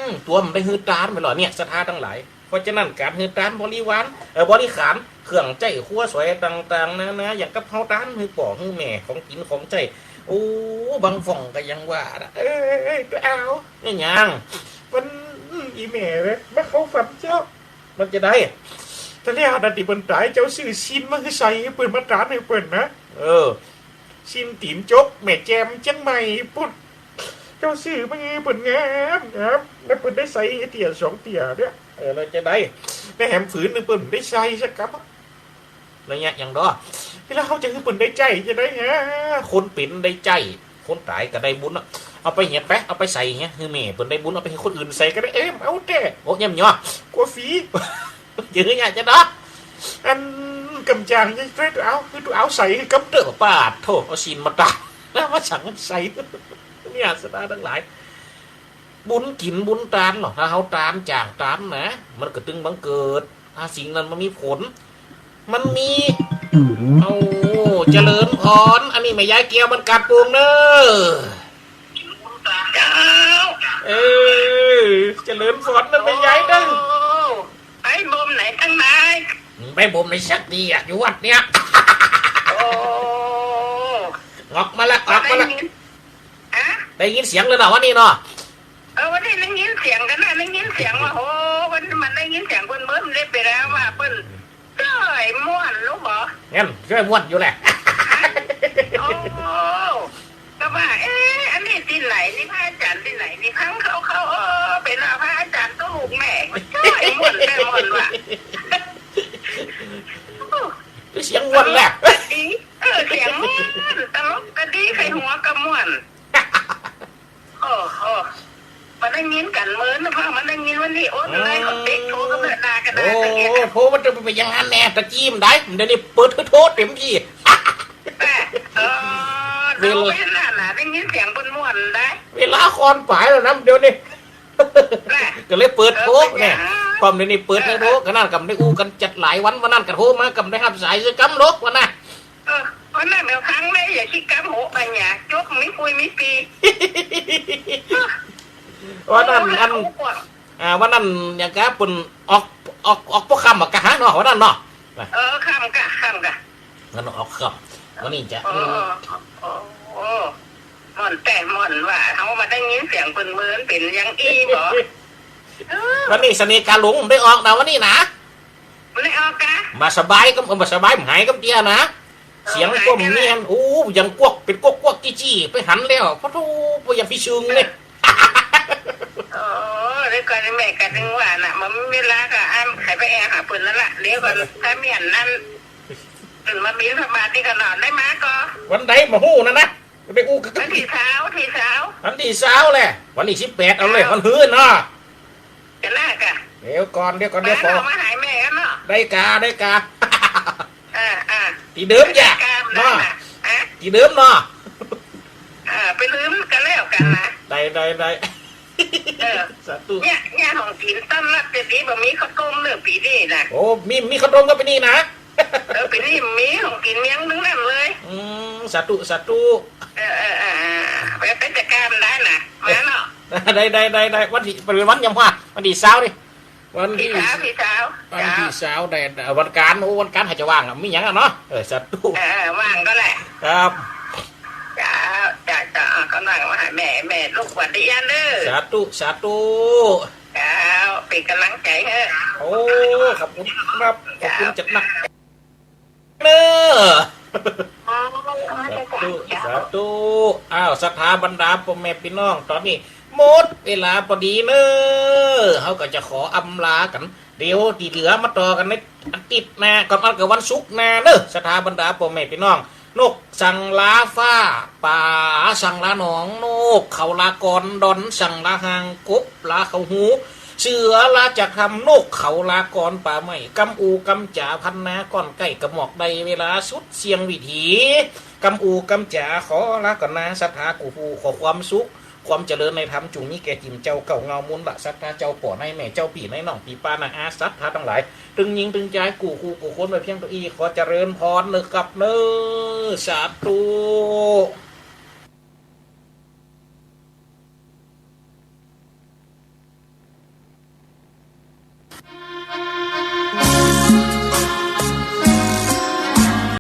ม ตั๋วบ่ได้หื้อตานไปหรอเนี่ย ศรัทธาตังหลาย เพราะฉะนั้นก๋านหื้อตานบริวาร เอ่อ บริขาร เครื่องใจ๊ครัวสวยต่างๆ นานา อย่างกับเฮาตานหื้อป้อหื้อแม่ ของกิ๋นของใจ๊ โอ้ บางฝ่องก็ยังว่านะ เอ้ย เอ้ย เอ้ย ตั๋วเอา เนี่ยหยัง มัน อีแม่เว้ย มาเข้าฝันเจ้า มันจะใด แต่แล้วนั้นตี้เปิ้นต๋าย เจ้าซื้อซีนมาหื้อใส่ หื้อเปิ้นมาตานหื้อเปิ้นนะ เออ ซีนตี๋นจก แม่แจ่มเจียงใหม่ปู๊น เจ้าซื้อมาหื้อเปิ้นงาม งาม แล้วเปิ้นได้ใส่เตื้อสองเตื้อเนี่ย เออ แล้วจะใด ได้แหมฝืนหนึ่งเปิ้นได้ใส่สักกำ ระยะอย่างดอ แล้วเฮาจะหื้อเปิ้นได้ใจ๊จะใดฮะ คนเป๋นได้ใจ๊ คนต๋ายก็ได้บุญอะ เอาไปเหียไป เอาไปใส่เหีย หื้อแม่เปิ้นได้บุญ เอาไปหื้อคนอื่นใส่ก็ได้ เอ้ย เอาแต๊ โอ้ เยี่ยมยอด กั๋วฟรี เยอะแยะจะดอ อันกำจางจะใจ๊ตั๋วเอา หื้อตั๋วเอาใส่หื้อกำเต๊อะ ปาดโธ่ เอาซีนมาตาน แล้วมาสั่งมันใส่ เนี่ย ศรัทธาตังหลาย บุญกิ๋นบุญตานเนาะ ถ้าเฮาตานจ๋างตานนะ มันก็ตึงบังเกิด ถ้าสิ่งนั้นมันมีผล มันมี เอา เจริญพร อันนี้แม่ยายแก้วบ้านกาดโป่งเน่อ เจ้า เออ เจริญพรนะแม่ยายเน่อ โอ้ ไปบ่มไหนตังไหน ไปบ่มไหนสักตี้อะ อยู่วัดเนี่ย โอ้ ออกมาละ ออกมาละ ได้ยิน อะ ได้ยินเสียงเลยเนาะวันนี้เนาะ เออ วันนี้ได้ยินเสียงกั๋นนะ ได้ยินเสียงว่า โอ้ มัน มันได้ยินเสียงเปิ้นเบิ่มเล็บไปแล้วว่าเปิ้นจ้อยม่วนลูกบ่ งั้นจ้อยม่วนอยู่แหละ โอ้ ก็ว่า เอ๊ะ อันนี้ตี้ไหนนี่ พระอาจ๋ารย์ตี้ไหนนี่ ฟังเขาเขา เออ เป๋นว่าพระอาจ๋ารย์ตุ๊ลูกแม่ จ้อยม่วนแต๊ม่วนว่ะ เสียงม่วนแหละ ตลกก็ดี เออ เสียงม่วน ตลกก็ดี ใค่หัวก็ม่วน โอ้โห มาได้ยินกั๋นเมินนะพ่อ มาได้ยินวันนี้ โอ้ เออ อะไรเขาเตะโทรกันเถอะ ด่ากัน โอ้ ด่ากันเนี่ย โทรมันจะไปอย่างนั้นแน่ ตะกี้มันได้ เดี๋ยวนี้เปิดโทรเต็มที่ แม่ เออ เวลา เราไปนั่นน่ะ ได้ยินเสียงม่วนๆ ได้ เวลาคอนป๋ายแล้วนะ เดี๋ยวนี้ แม่ ก็เลยเปิดโทร เออ เนี่ย พร้อมเดี๋ยวนี้เปิดโทร เออ ขนาดกับได้อู้กั๋นจัดหลายวัน วันนั้นก็โทรมา กับได้ฮับสายซื้อกำลกวันน่ะ เออ วันนั้นเดี๋ยวครั้งแรกอย่าคิดกำหัวไปเนี่ย จกมีปุยมีปี วันนั้น โอ้ย อัน เอากว่า อ่า วันนั้นอย่างกะเปิ้นออก ออก ออกพวกค่ำอะกะหาเนาะ วันนั้นเนาะ เออ ค่ำกะ ค่ำกะ มันออกค่ำ วันนี้จะ โอ้ โอ้ โอ้ ม่วนแต๊ม่วนว่า เฮาบ่ได้ยินเสียงเปิ้นเมินเป๋นอย่างอี้บ่ เออ วันนี้เสน่ห์กาหลงได้ออกนะวันนี้นะ บ่ได้ออกกา บ่สบายก็ เออ บ่สบาย บ่หายกำเตี้ยนะ เออ เสียงก็มีหัน โอ้ ยังกวัก เป๋นกวักกวักจี้จี้ ไปหันแล้ว ปะโธ่ บ่อยากปี้ชึงเลย โอ้ เดี๋ยวก่อน แม่ก็นึกว่าน่ะ บ่มีเวลาก็อัน ใค่ไปแอ่หาเปิ้นนั่นละ เดี๋ยวก่อน ถ้าเมี้ยนนั้น เปิ้นมาบิณฑบาตนี่ก็นอนได้มาก่อ วันใดบ่ฮู้นั่นนะ ไปอู้กับ วันตี้ซาว ตี้ซาว วันตี้ซาวแหละ วันตี้สิบแปด เอาเลย วันฮื้อเนาะ จะน่ากะ เดี๋ยวก่อน เดี๋ยวก่อน เดี๋ยวขอ มาเนาะ มาหาแม่กั๋นเนาะ ได้กา ได้กา อ่า อ่า ตี้เดิมจ้ะ ได้กา เนาะ ได้น่ะ ฮะ ตี้เดิมเนาะ อ่า ไปลืมกั๋นแล้วกั๋นนะ ได้ ได้ ได้ เออ สาธุ เนี่ย เนี่ย ของกิ๋นต้อนรับจะดี บ่มีข้าวต้มเนอะปี๋นี้นะ โอ้ มี มีข้าวต้มก็ปี๋นี้นะ เออ ปี๋นี้มีของกิ๋นเมียงตึงนั้นเลย อืม สาธุ สาธุ เออ เออ เออ เออ ไป ไปจัดการได้นะ มาเนาะ ได้ ได้ ได้ ได้ วันตี้ เป๋นวันหยังวะ วันตี้ซาวนี่ วันตี้ ตี้ซาว ตี้ซาว วันตี้ซาวได้ วันก๋าน โอ้ วันก๋านหาจะว่างอะ มีหยังอะเนาะ เออ สาธุ เออ เออ ว่างก็แหละ ครับ เจ้า เจ้า เจ้า เอากำลังมาหาแม่ แม่ลุกวันตี้อันเด้อ สาธุ สาธุ เจ้า เป๋นก๋ำลังใจ๋เฮ้อ โอ้ ขอบคุณครับ ขอบคุณจัดหนัก เน้อ สาธุ สาธุ อ้าว ศรัทธาบรรดาป้อแม่ปี้น้อง ต๋อนนี้หมดเวลาปอดีเน้อ เฮาก็จะขออำลากั๋น เดี๋ยวตี้เหลือมาต่อกั๋นในอาติ๊ดหน้า ก่อนอันก็วันศุกร์หน้าเน้อ ศรัทธาบรรดาป้อแม่ปี้น้อง นกสั่งลาฟ้า ป๋าสั่งลาหนอง นกเขาลากร ดอนสั่งลาหาง กบลาเข้าฮู เสือลาจากถ้ำ นกเขาลากร ป๋าไม้กำอู้กำจ๋า พันนาก้อนใก้ กะหมอกได้เวลาสุดเสี้ยงวิถี กำอู้กำจ๋า ขอลาก่อนนา ศรัทธากู้ผู้ ขอความสุข ความเจริญในธรรม จุ่งมีแก่จิ่มเจ้าเก่าเงามูลละ ศรัทธาเจ้าป้อในแม่ เจ้าปี้ในน้อง ปี้ป้าน้าอา ศรัทธาตังหลาย ตึงญิงตึงจาย กู้คู่กู้คน ไว้เพียงเต้าอี้ ขอเจริญพรเน้อครับเน้อ สาธุ